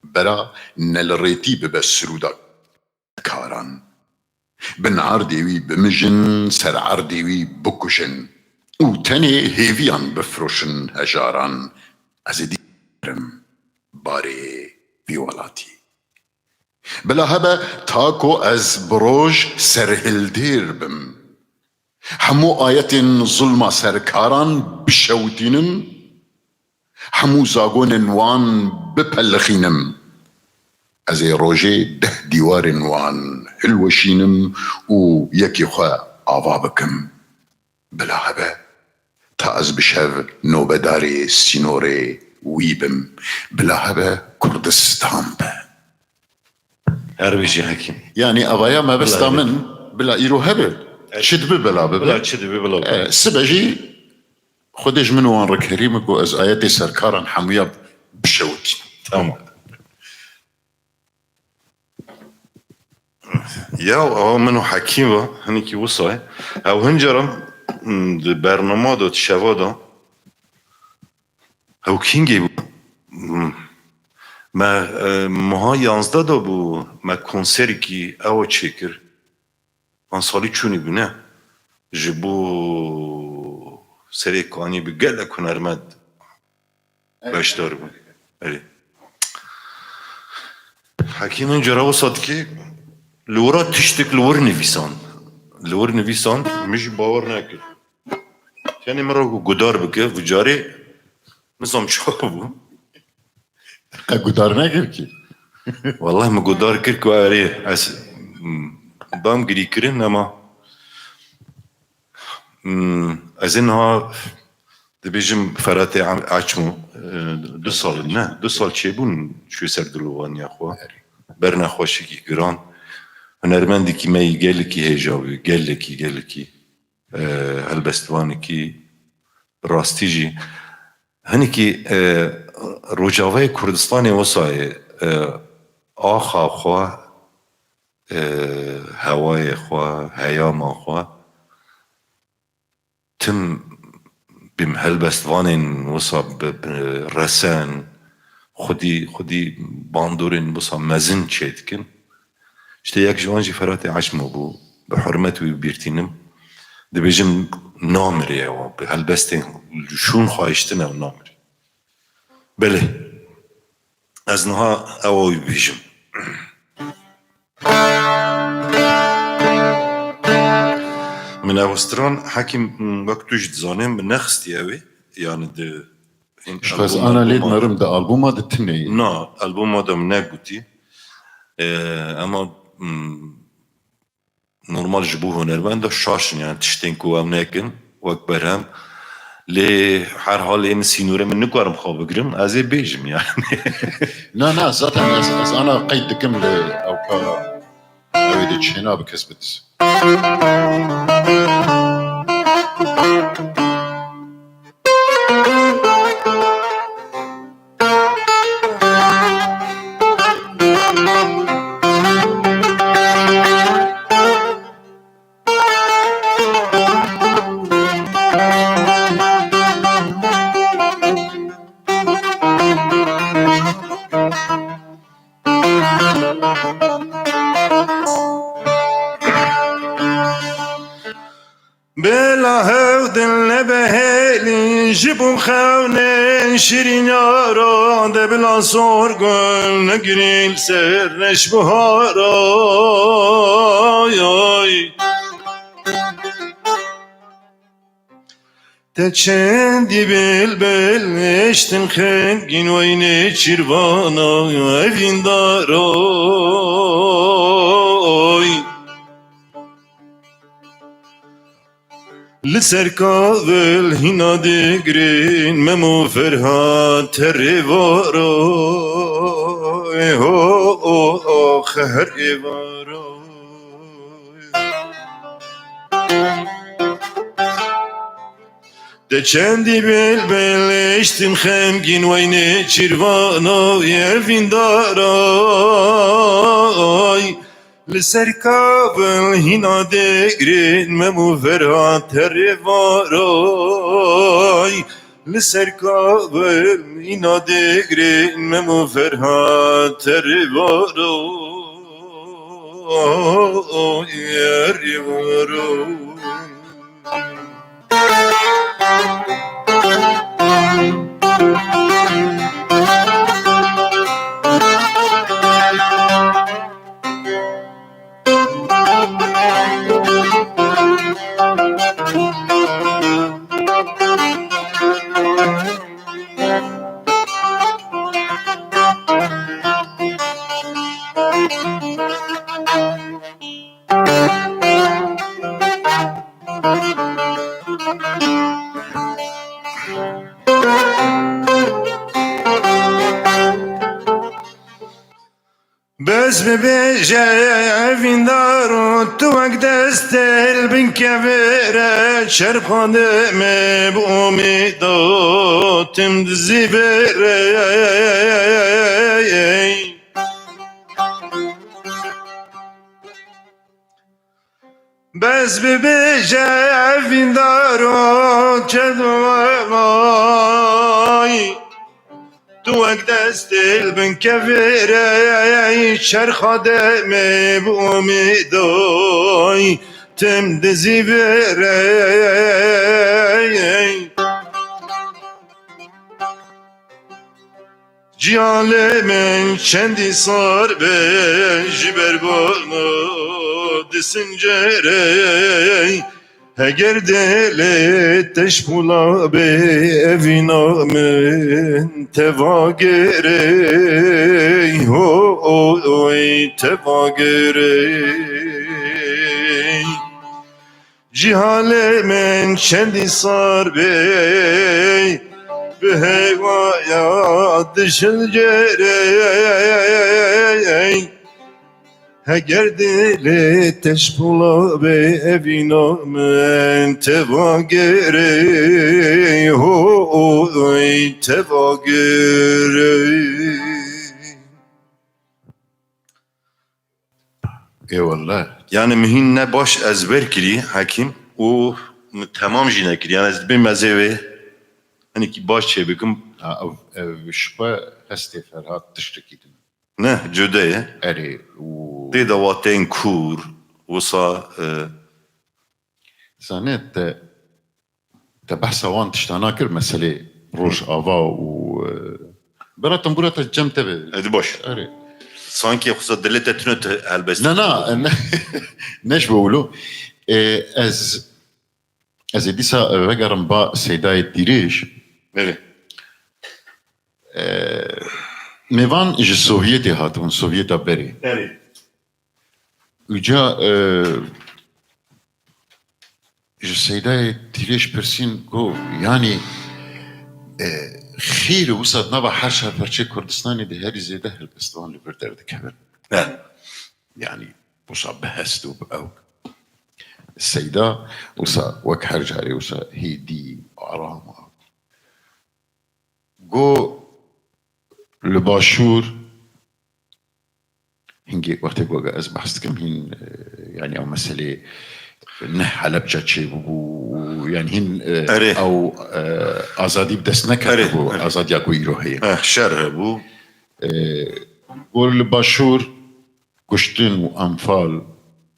Bela ne li rêtî bibe sirûda karan. Bin erdê wî bimijin, ser erdê wî bikujin û tenê hêviyan bifroşin hejaran. Ez ê dî bigirim barê vî welatî. Bila hebe ta ku ez bi roj serhildêr bim. Hemû ayetên zulma serkaran bişewitînim, hemû zagonên wan bipelixînim. Ez ê rojê deh dîwarên wan hilweşînim û yekî xwe ava bikim. Bila hebe ta ez bi şev nobedarê sînorê wî bim. Bila hebe Kurdistan be. Her bijî Hekîm. Yanî avaya mebesta min, bila îro hebe, çi dibe bela bibe. Bila çi dibe bela bibe. E, sibe jî Xwedê ji min û wan re kerîm e ku ez ayetê serkaran hemûya bişewitînim. Tamam. Ya, ew min û Hekîm ve, hinekî wisa ye. Ew hin caran, m, di bernama de, di şeva de, ew kîngê bû. M, me, e, meha yanzdeh de bû, me konserekî ew çêkir. Van salî çûnî bû, ne? Ji bo serê kanî bi gelek hunermend beşdar bûn. Erê. Hekîm hin cara wisa dikê, li wira tiştek li wir nivîsand. Li wir nivîsand, min jî bawer nekir. Tenê min re got, gudar bike, vê carê nizam çawa bû. Qe gudar nekir kî. Wallah min gudar kir ku erê ez, m, bam girî kirin, ama, m, ez ê niha dibêjim Feratê Em-, Açmo, e, du sal, ne, du sal çêbûn çû ser dilovaniya xwe. Ber nexweşikî giran. Hunermendekî me yî gelekî hêja bû, gelekî, gelekî, e, helbestvanekî bi rastî jî. Hinekî, e, Rojavayê Kurdistanê wisa ye, e, axa xwe, e, hewayê xwe, heyama xwe, tim bîm helbestvanên wisa bi, bi resen, xwedî, xwedî bandorên wisa mezin çêdikin. Îşte yek ji wan jî Feratê Açmo bû. Bi hurmet wî bîr tînim. Dibêjim namirê ew, bi helbestên şûn xwe hiştin ew namirê. Belê. Ez niha ew wî bêjim. Min ew stran, Hekîm, wek tu jî dizanî, min nexistiye ew ê. Yani di Ji xwe ez ana lê dimerim di albûma de tune ye. Na, albûma de min negotî. Ee, ema, hmm, normal ji bo hunermend de şaş in, yani tiştên ku ew nekin, wek berhem. Lê her halê min sînorê min nikarim xwe bigirim, ez ê bêjim yani. Na, na, zaten ez, ez ana qeyd dikim lê ew ka ew ê dê çêna bi kes bidis. Bila hev dil nebe hêlî, ji bo xewnên şîrîn yara, de bila zor gul negirî li ser neşbihara. Te çendî bilbil eştin xemgîn weynê çirvana evîndara. Li ser kavil hîna digrin Memo Ferhat her êvara. Ho, ho, ho, her êvara. De çendî bilbil eştin xemgîn weynê çirvana evîndaray. Li ser kavil hîna digrin Memo Ferhat her êvaray. Li ser kavil hîna digrin Memo Ferhat her êvaray. Her êvaray. Bes bibêje evîndar û tu wek destê li bin kevêre çerxandê me bi omîda tim dizî vêre. Bes bibêje evîndaro çedovay. Tu wek destê li bin kevêrey, çerxa demê bi omîday, tim dizî vêrey. Cihalê min çendî sar be, ji ber bona disincerey. Heger dilê teşpûla bê, evîna min teva gerê, ho, oy, teva gerê. Cihalê min çendî sar bê, bi hewaya dişilcerê. Heger dilê teşpûla bê, evîna min teva gerê, ho, oy, teva gerê. Ê wallah. Yani min hîn ne baş ezber kirî, Hekîm, û min temam jî nekirî. Yani ez dibêm ez ê wê, hinekî baş çêbikim. Ha, ev, ev ji xwe hestê Ferhat tiştekî din. Ne, cude ye. Erê, û Tê de wa tên kûr, wisa, e, Zanê te, te behsa wan tiştana kir, meselê Rojava û, e, bera tembûra te cem te be. Edi baş. Erê. Sanki xwesa dilê te tune te helbest. Na, na, ne, ne ji bo wilo. E, ez, ez ê dîsa vegerim ba Seydayê Dîrêj. Belê. E, mêvan ji Sovyetê hatibûn, Sovyeta berê. Erê. Uca, e, ji Seydayê Dîrêj pirsîn, got, yanî, e, xîr wisa di nava her çar parçeyê Kurdistanê de herî zêde helbestvan li vir derdikevin. He. Yanî, wisa bi hest û bi ew. Seyda wisa wek her carê wisa hêdî, aram a. Got, li Başûr, hingê wextê ku ez behs dikim, hîn, e, yanî ew meselê ne Helebce çêbûbû, yanî hîn, e, Erê. ew, e, azadî bi dest neketibû, Erê, erê. azadiya ku îro heye. Eh, şer hebû. E, Got, li Başûr kuştin û enfal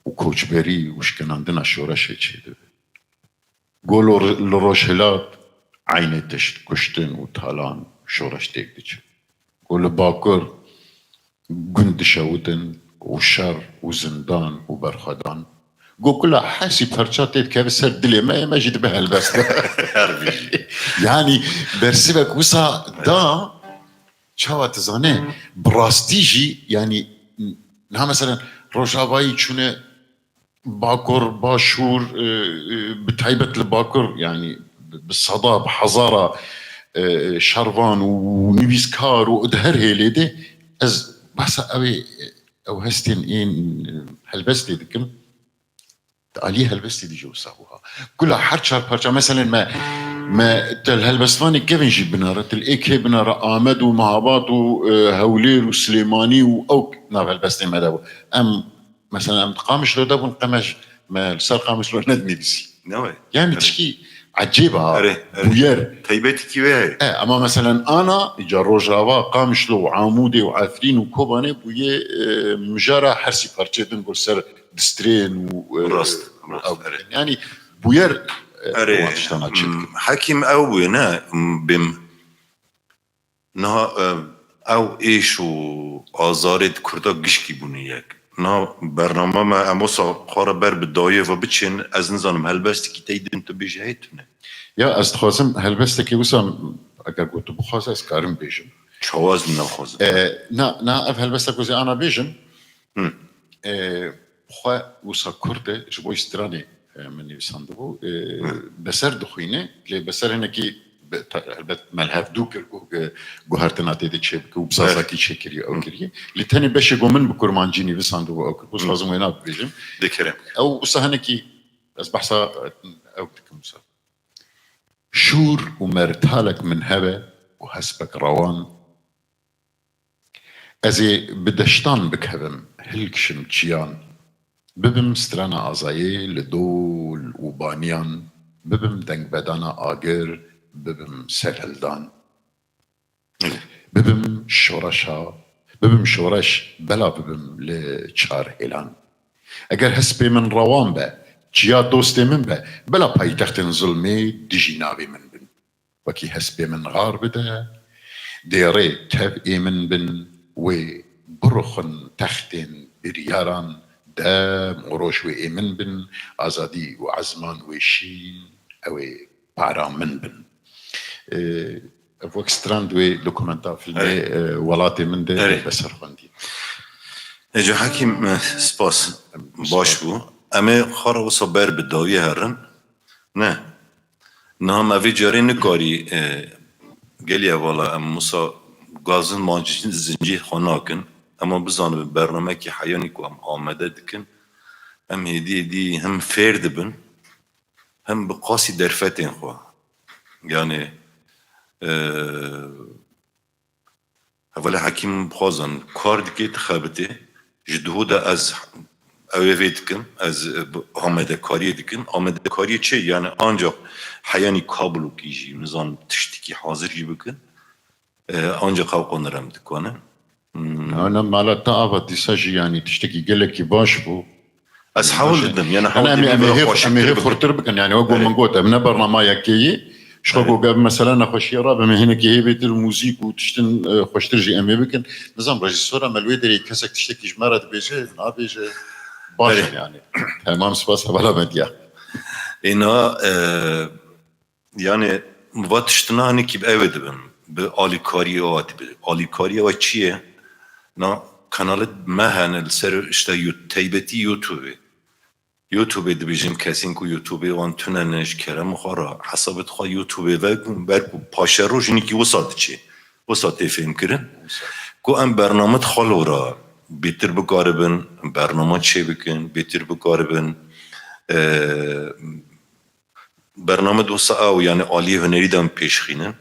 û koçberî û şkinandina şoreşê çêdibe. Got, li Rojhilat eynê tişt, kuştin û talan, şoreş têk diçe. Got, li Bakur gund dişewitin û şer û zindan û berxwedan. Got, kula hersî perça tê dikeve ser dilê me, me jî dibe helbest. Her bijî. Yanî bersivek wisa da, çawa dizane, bi rastî jî, yanî, niha meselen Rojavayî çûne Bakur, Başûr, e, e, bi taybet li Bakur, yanî bi, bi seda, bi hezara, e, şervan û nivîskar û di her hêlê de ez behsa ew ê, ew hestên ên, e, helbestê dikim. Di aliyê helbestê de jî wisa wiha. Kula her çar parça, meselen me, me te li helbestvanê kevin jî binere, te li êkê binere, Amed û Mehabat û, e, Hewlêr û Silêmanî û ew nav helbestê me de bû. Em, meselen em di Qamişlo de bûn, qe me ji, me li ser Qamişlo nedinivîsî. Ne wê? Yani Erê. Tişkî ecêb ha, Erê, erê. Bûyer. Taybetîkî wê heye. E, ama meselen ana, îca Rojava, Qamişlo û Amûdê û Efrîn û Kobanê bûye, e, mijara hersî parçê din got ser distrên û, e, Rast, rast, ew, erê. Yani bûyer, e, Erê, wan tiştana çêdikin. Hmm, Hekîm ew bûye, ne, hmm, bêm. Niha, e, ew êş û azarê di Kurda gişkî bûne yek. Niha bername me, em wisa xwe re ber bi dawiyê ve biçin, ez nizanim helbestekî tey din tu bêjî heye tune. Ya, ez dixwazim helbestekî wisa, eger ku tu bixwaze, ez karim bêjim. Çawa ez nexwazim? E, na, na, ev helbestek ku ez ê ana bêjim, Hı. E, xwe wisa Kurd e, ji bo stranê, e, min nivîsandibû. E, Hı. Beser dixwîne, lê Beser hinekî be-, ta-, helbet me li hev dû kir ku, e, guhertina tê de çêbike û bi Hı. Zazakî çêkiriye, ew Hı. kiriye. Lê tenê beşê ku min bi kurmancî nivîsandibû, ew kir. Hı. Dixwazim wêna bibêjim. Dikirim. Ew wisa hinekî, ez behsa, e, ew dikim wisa. Şûr û mertalek min hebe û hespek rewan, ez ê bi deştan bikevim, hilkişim çiyan. Bibim strana azayê li dol û baniyan, bibim dengbedana agir, bibim serhildan. Bibim şoreşa, bibim şoreş, bela bibim li çar hêlan. Eger hespê min rewan be, çiya dostê min be, bela paytextên zulmê dijî navê min bin. Wekî hespê min xar bide, dêrê tevê min bin, wê biruxin textên biryaran, dem û roj wê ê min bin, azadî û ezman wê şîn, ew ê para min bin. Ee, Ev wek stran di wê dokumenta filmê, Erê. e, welatê min de Erê. Be ser xwendî. Ece Hekîm, e, spas. Baş bû. Em ê xwe re wisa ber bi dawiyê herin. Ne. Niha me vê carê nikarî, e, gelî hevala em wisa gazin mancî zincî xwe nakin. Ema bizanibin bernamekî heyanî ku em amade dikin, em hêdî hêdî him fêr dibin, him bi qasî derfetên xwe. Yani, e, hevalê Hekîm bixwazan kar dike, dixebitê, ji duhû de ez ew ê vê dikim, ez, e, bi-, amadekariyê dikim. Amadekariyê çi? Yani ancak heyanî kablokî jî, nizam tiştikî hazir jî bikin. E, ancak ew qonir em dikane. Hmm. Ana mala te ava dîsa jî, yanî tiştekî gelekî baş bû. Ez hewl didim, yani hewl Ana em ê, didim em ê hê, xweşî em ê hê bikim. Xurtir bikin, yani wek Erê. Min got, ev ne bernama yekê ye. Ji xwe Erê. Ku gel mesela nexweşiya rabe, em ê hinekî hê bêtir muzîk û tiştin, e, xweştir jî em ê bikin. Nizam rejîsora me li wê derê kesek tiştekî ji me re dibêje, nabêje. Baş Erê. In yani. Temam, spas hevala medya. Êna, e, Yani, va tiştina hinekî bi ew ê dibin. Bi alîkariyê wa dibe. Alîkariya wa çi ye? Na, kanalê me hene li ser işte You-, taybetî YouTubeê. YouTubeê dibêjin kesên ku YouTubeê wan tune ne ji kerem xwe re. Hesabê xwe YouTubeê vekin, ber ku paşeroj hinekî wisa diçe. Wisa tê fêmkirin. Ku em bername xwe li ra bêtir bikaribin, bernama çêbikin, bêtir bikaribin, e, Bername dosa ew, yani aliyê hunerî de em pêşxînin.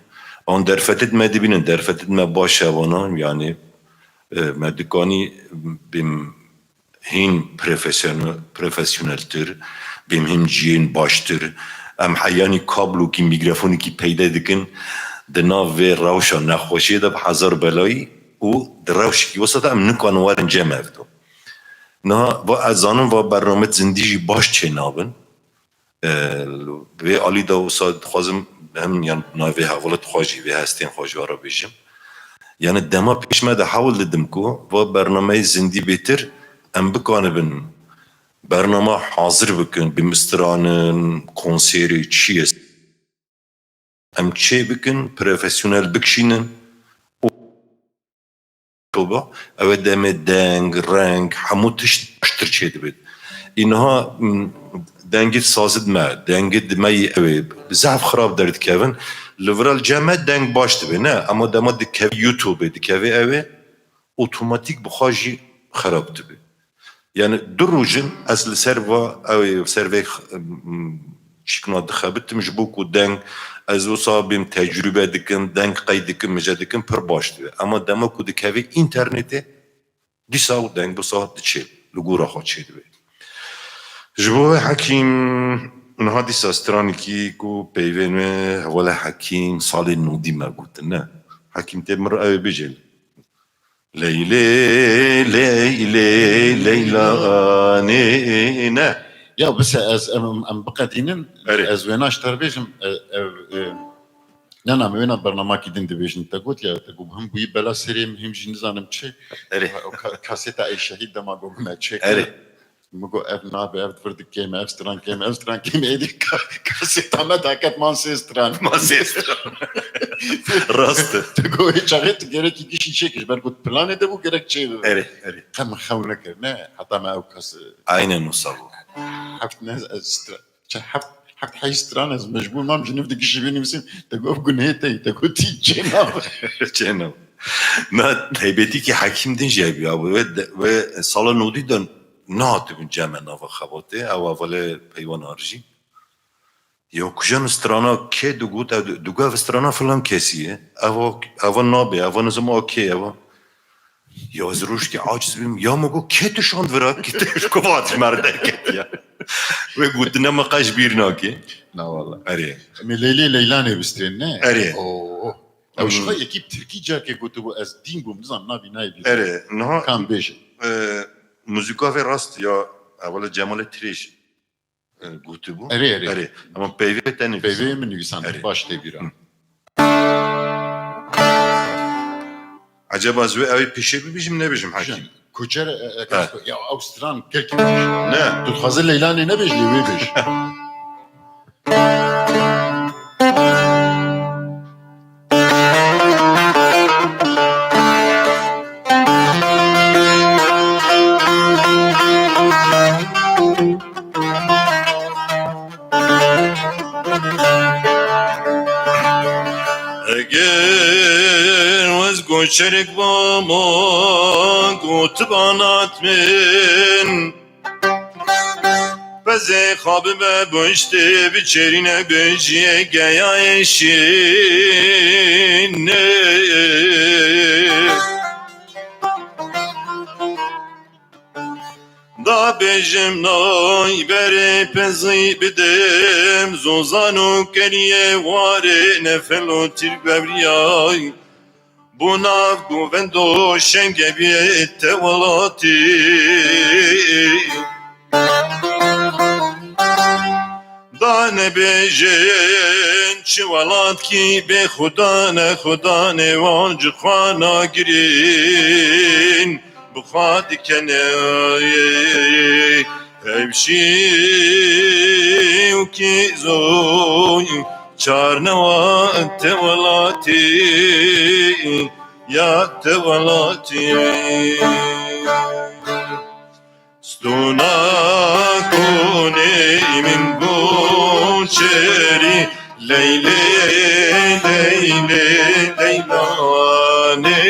An derfetê me dibînin, derfetê me baş e vana, yani, e, me dikanî bêm hîn profesyone-, profesyoneltir, bêm hîn ciyên baştir. Em heyanî kablokî, mîkrofonekî peyde dikin, di nav vê rewşa nexweşiyê de bi hezar belayî û di rewşekî wisa de em nikarin werin cem ev do. Niha va ez zanim va bername zindî jî baş çênabin. E, Vê alî de wisa dixwazim hem yan navê hevala xwe jî, vê hestên xwe jî ara bêjim. Yani dema pêş me de hewl didim ku va bernameyê zindî bêtir em bikanibin bernama hazir bikin, bi mistiranin, konserê, çi ye. Em çê bikin, profesyonel bikişînin û toba, ew ê demê deng, reng, hemû tişt baştir çêdibêt. Îniha, m, dengê sazid me, dengê di me yî ew ê zehf xirab derdikevin. Li vira li cem me deng baş dibe, ne? Ema dema dikevî YouTube-ê, dikevê ew ê, otomatîk bi xwe jî xerab dibe. Yani du roj in ez li ser va, ew ê ser vê x-, m, çîkna dixebitim, ji bo ku deng, ez wisa bêm tecrûbe dikim, deng qey dikim, mije dikim, pir baş dibe. Ema dema ku dikevê înternetê, dîsa ew deng wisa diçe, li gora xwe çêdibe. Ji bo wê Hekîm, niha dîsa stranekî ku peyvên wê hevala Hekîm salên nodî me gotin, ne? Hekîm tê min re ew ê bêje. Leylê, leylê, leylanê ne. Ya bise ez, em, em biqedînin, Erê. Ez wêna ji te re bêjim, e, ev, e, ne, ne, em wêna bernamakî din dibêjin. Te got ya, te got him bûyî bela serê min, him jî nizanim çi. Erê. O ka-, kaseta ey şehîd dema got me çêkir. Erê. Min got, "Ev nabe, ev vir dikêm, ev stran kêm, ev stran kêm." Êdî ka-, kaseta me daket man sê stran. Man sê stran. Rast e. Tu got, "Ê çaxê tu gerekî gişî çêkir." Ji ber ku planê de bû gerek çê bibe. Erê, erê. Qe min xew nekir, ne? Heta me ew kes, e, Aynen wisa bû. Heft ne, ez stra-, çe-, heft, heft heyş stran ez mecbûr mam ji nûv di gişî binivîsim. Te got, "Gunehê te yî." Te got, "Tî çê nabe." Çê nabe. Na, taybetî ki Hekîm din jî hebû, ya, wê de, wê sala nodî de nehatibûn cem me nava xebatê, ew hevalê Peywan Arjî. Ya kujan strana kê digot, ev digot ev strana filan kesî ye. Eva, eva nabê, eva nizim a kê eva. Ya ez rojekê aciz bûm, ya min got, "Kê tu şand vira, kê tu ji ku hatî merdekê ya?" Wê gotine min qet ji bîr nake. Na wala. Erê. Em ê Leylê Leylanê bistrên, ne? Erê. Oo. Ew ji Hmm. xwe yekî bi tirkî carkê gotibû, ez dîn bûm, nizam navî nayê bîr. Erê, niha Kam bêje. e, muzîka vê rast ya, ewele Cemalê Tirêj, e, gotibû. Erê, erê. Erê. Ama peyvê te nivîsand. Peyvê min nivîsand. Erê. Baş tê bîra. Hı. Eceba ez wê ew ê pêşê bibêjim, nebêjim Hekîm? Jan, Koçer, e, e, Ha. Ya ew stran gelkî bêj. Ne. Tu dixwazî Leylanê nebêj, lê wê bêj. Eger wez goçerek bama gotibanat min, bezê xwe bibe boştê biçerîne bêjiyê geyayê şîne. Da bêjim nay berê pezî bidim, zozan û keriyê warê nefel û tîr bevriyay. Bo nav govend û şenge biyê te welatî. Da nebêjin çi welat kî bê xuda ne, xuda nêwan ji xwe nagirîn. Bi xwe dikene hevşî û kîzoy çarnewa te welatî, ya te welatî. Stûna konê min goçerî, Leylê, Leylê, Leylanê.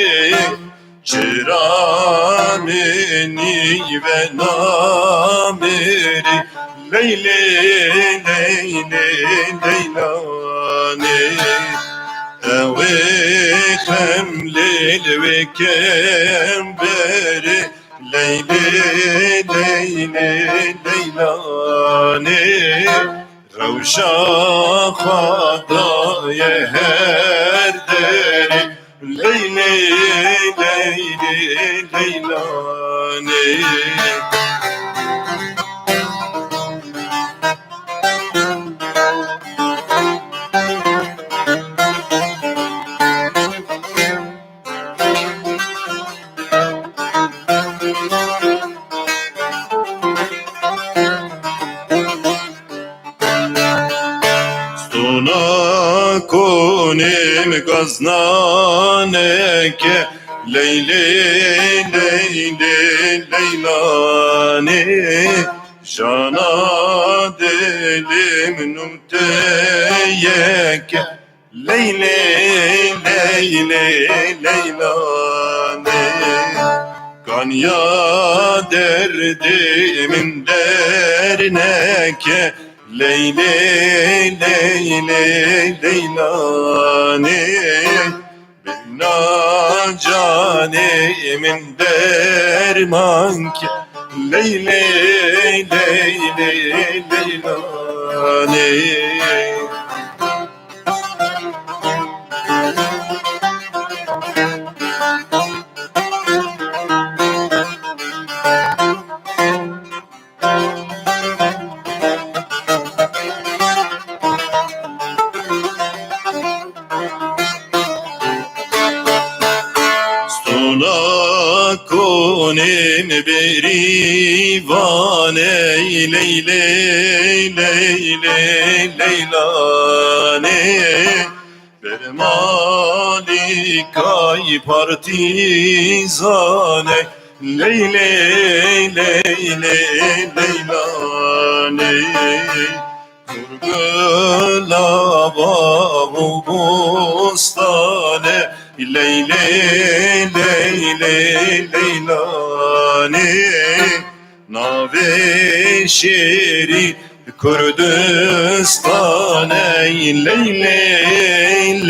Çira minî ve namêrî, Leylê, Leylê, Leylanê. Ewê xem lêl wê kemberê, Leylê, Leylê, Leylanê. Rewşa xwe daye her derê. Leylê, Leylê, Leylanê. Stûna konê min gaznaneke, Leylê, Leylê, Leylanê. Jana dilê min û te yeke, Leylê, Leylê, Leylanê. Kaniya derdê min derneke, Leylê, Leylê, Leylanê. Bêhna canê min derman ke, Leylê, Leylê, Leylanê. Stûna konê min bêrîvan e, Leylê, Leylê, Leylanê. Ber malîkay partîzan e, Leylê, Leylê, Leylanê. Gula bax û bostan e, Leylê, Leylê, Leylanê. Navê şêrî Kurdistan ey Leylê,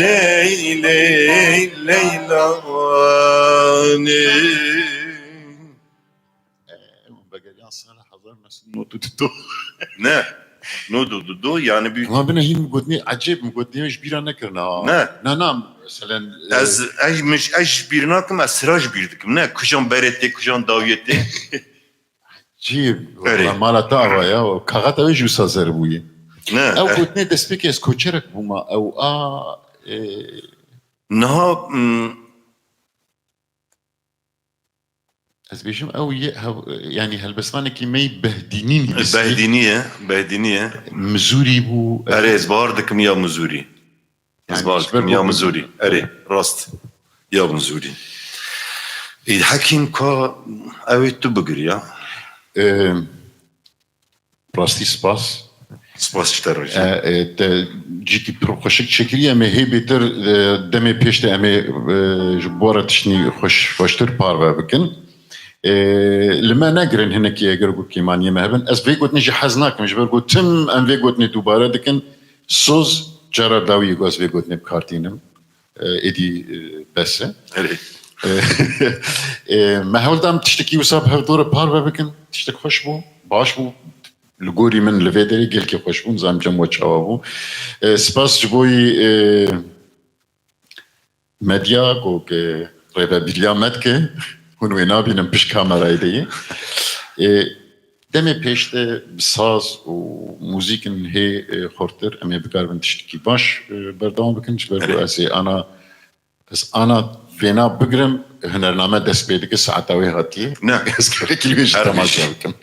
Leylê, Leylanê. Nasıl notu tutu? Ne? Notu tutu yani bir... Ama bine hîn min gotinê ecêb, min gotinê ji bîra nekirina. Ne? Na, na, meselen, e, ez, ez, min, ez ji bîr nakim, ez sira ji bîr dikim. Ne, kujan berê tê, kujan dawiyê tê. Cî, Erê. Mala te ava ya, kaxeta wê jî wisa zer bûye. Ne, Ew e- gotinê destpêkê ez koçerek bûma, ew a, e, Niha, mm, ez bêjim, ew yê hev-, yanî helbestvanekî me yî Behdînî nivîsî. Behdînî ye, Behdînî ye. Mizûrî bû, Erê, ez bawer dikim ya Mizûrî. Ez Yani, bawer ji ber dikim ya bu Mizûrî. Erê, rast. Ya Mizûrî. Ê, Hekîm ka ew ê tu bigir ya. Ee, rastî spas. Spas ji te re jî. E, e, te cîkî pir xweşik çêkirî, em ê hê bêtir, e, demê pêş de em ê, e, ji bo re tiştî xweş, xweştir parve bikin. E, li me negirin hinekî eger ku kêmaniyê me hebin. Ez vê gotinê jî hez nakim, ji ber ku tim em vê gotinê dubare dikin. Soz cara dawiyê ku ez vê gotinê bi kar tînim. E, êdî, e, bes e. Erê. E, e, me hewl da em tiştekî wisa bi hevdû re parve bikin. Tiştek xweş bû, baş bû. Li gorî min li vê derê gelkî xweş bû, nizanim cem we çawa bû. E, spas ji bo yî, e, medya ku, ku rêvebiriya me dike, hûn wê nabînin pişt kamerayê de yê. E, demê pêş de bi saz û muzîkin hê, e, xurtir, em ê bikaribin tiştekî baş, e, berdewam bikin, ji ber ku Erê. ez ê ana Ez ana vêna bigrim, hunername dest pê dike, saeta wê hatiye. Ne. Ez gelekî li wê jî Her temaşe tişt. bikim.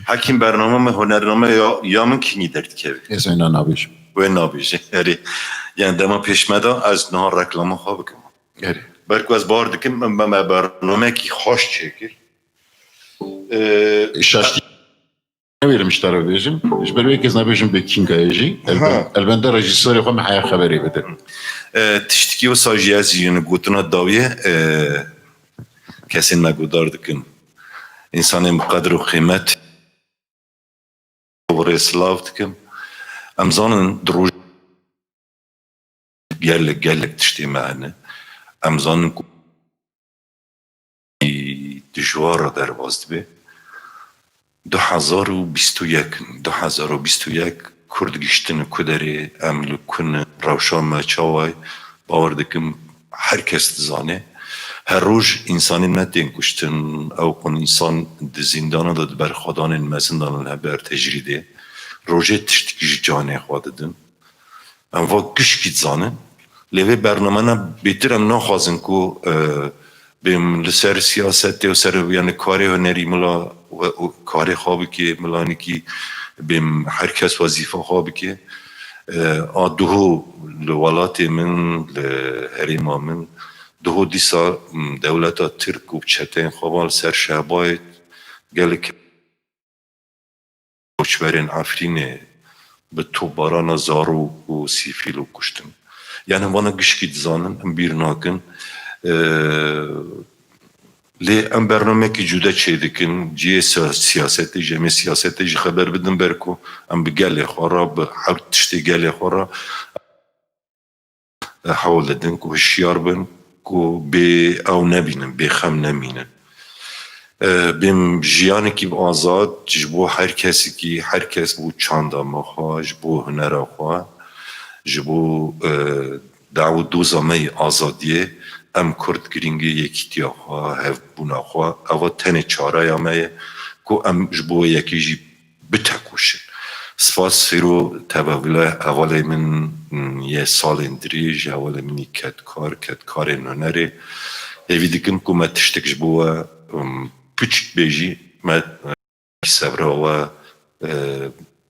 Hekîm bername me hunername ya, ya min kîngî derdikeve. Ez wêna nabêjim. Wê nabêje. Erê. Yani dema pêş me da ez niha reklama xwe bikim. Erê. Belku ez bar dikim, me, me bernamekî xweş çêkir. Ee, Şaştî. Newêrim ji te re bêjim. Ji ber wê kes nabêjim bê kîngayê jî. Elben-, Ha. elbende rejîsorê xwe min heya xeberê bide. E, tiştekî wisa jî ez jî yine gotina dawiyê, e, kesên me guhdar dikin. Însanên bi qedr û qîmet, rê silav dikim. Em zanin di roj gelek, gelek tiştê me hene. Em zanin ku dijwar re derbas dibe. Du hezar û bîst û yek in. Du hezar û bîst û yek Kurd giştin ku derê, em li ku ne, rewşa me çawa ye, bawer dikim her kes dizane. Her roj însanên me tên kuştin, ew qun însan di zîndana de, di ber xwedanên mezin de li hember tecrîdê. Rojê tiştekî ji canê xwe didin. Em va gişkî dizanin. Lê vê bernamena bêtir em naxwazin ku, e, bêm li ser siyasetê û ser, yani karê hunerî mila, we, û karê xwe bike, milanikî bêm her kes wezîfa xwe bike. E, a duho li welatê min, li herêma min, duho dîsa, m, dewleta Tirk û çeteyên xwe van li ser Şehbayê gelek koçberên Efrînê bi topbarana zarok û sîfîl û kuştin. Yani vana gişkî dizanin, em bîr nakin. Ee, lê em bernamekî cuda çêdikin, cihê siya-, siyasetê jî, em ê siyasetê jî xeber bidin ber ku em bi gelê xwe re, bi her tiştê gelê xwe re hewl didin ku hişyar bin, ku bê ew nebînin, bê xem nemînin. E, bêm jiyanekî bi azad ji bo her kesekî, her kes bo çanda me xwe, ji bo hunera xwe, ji bo, e, daw û doza me yê azadiyê, em Kurd girîngê yekîtiya xwe, hevbûna xwe, eva tenê çareya me ye ku em ji bo yekê jî bitekoşin. Spas Sîro, tevevile hevalê min, mm, yê salên dirêj, hevalê min î kedkar, kedkarên hunerê. Hêvî dikim ku me tiştek ji bo we, mm, piçik bê jî, me, e, sevra we, e,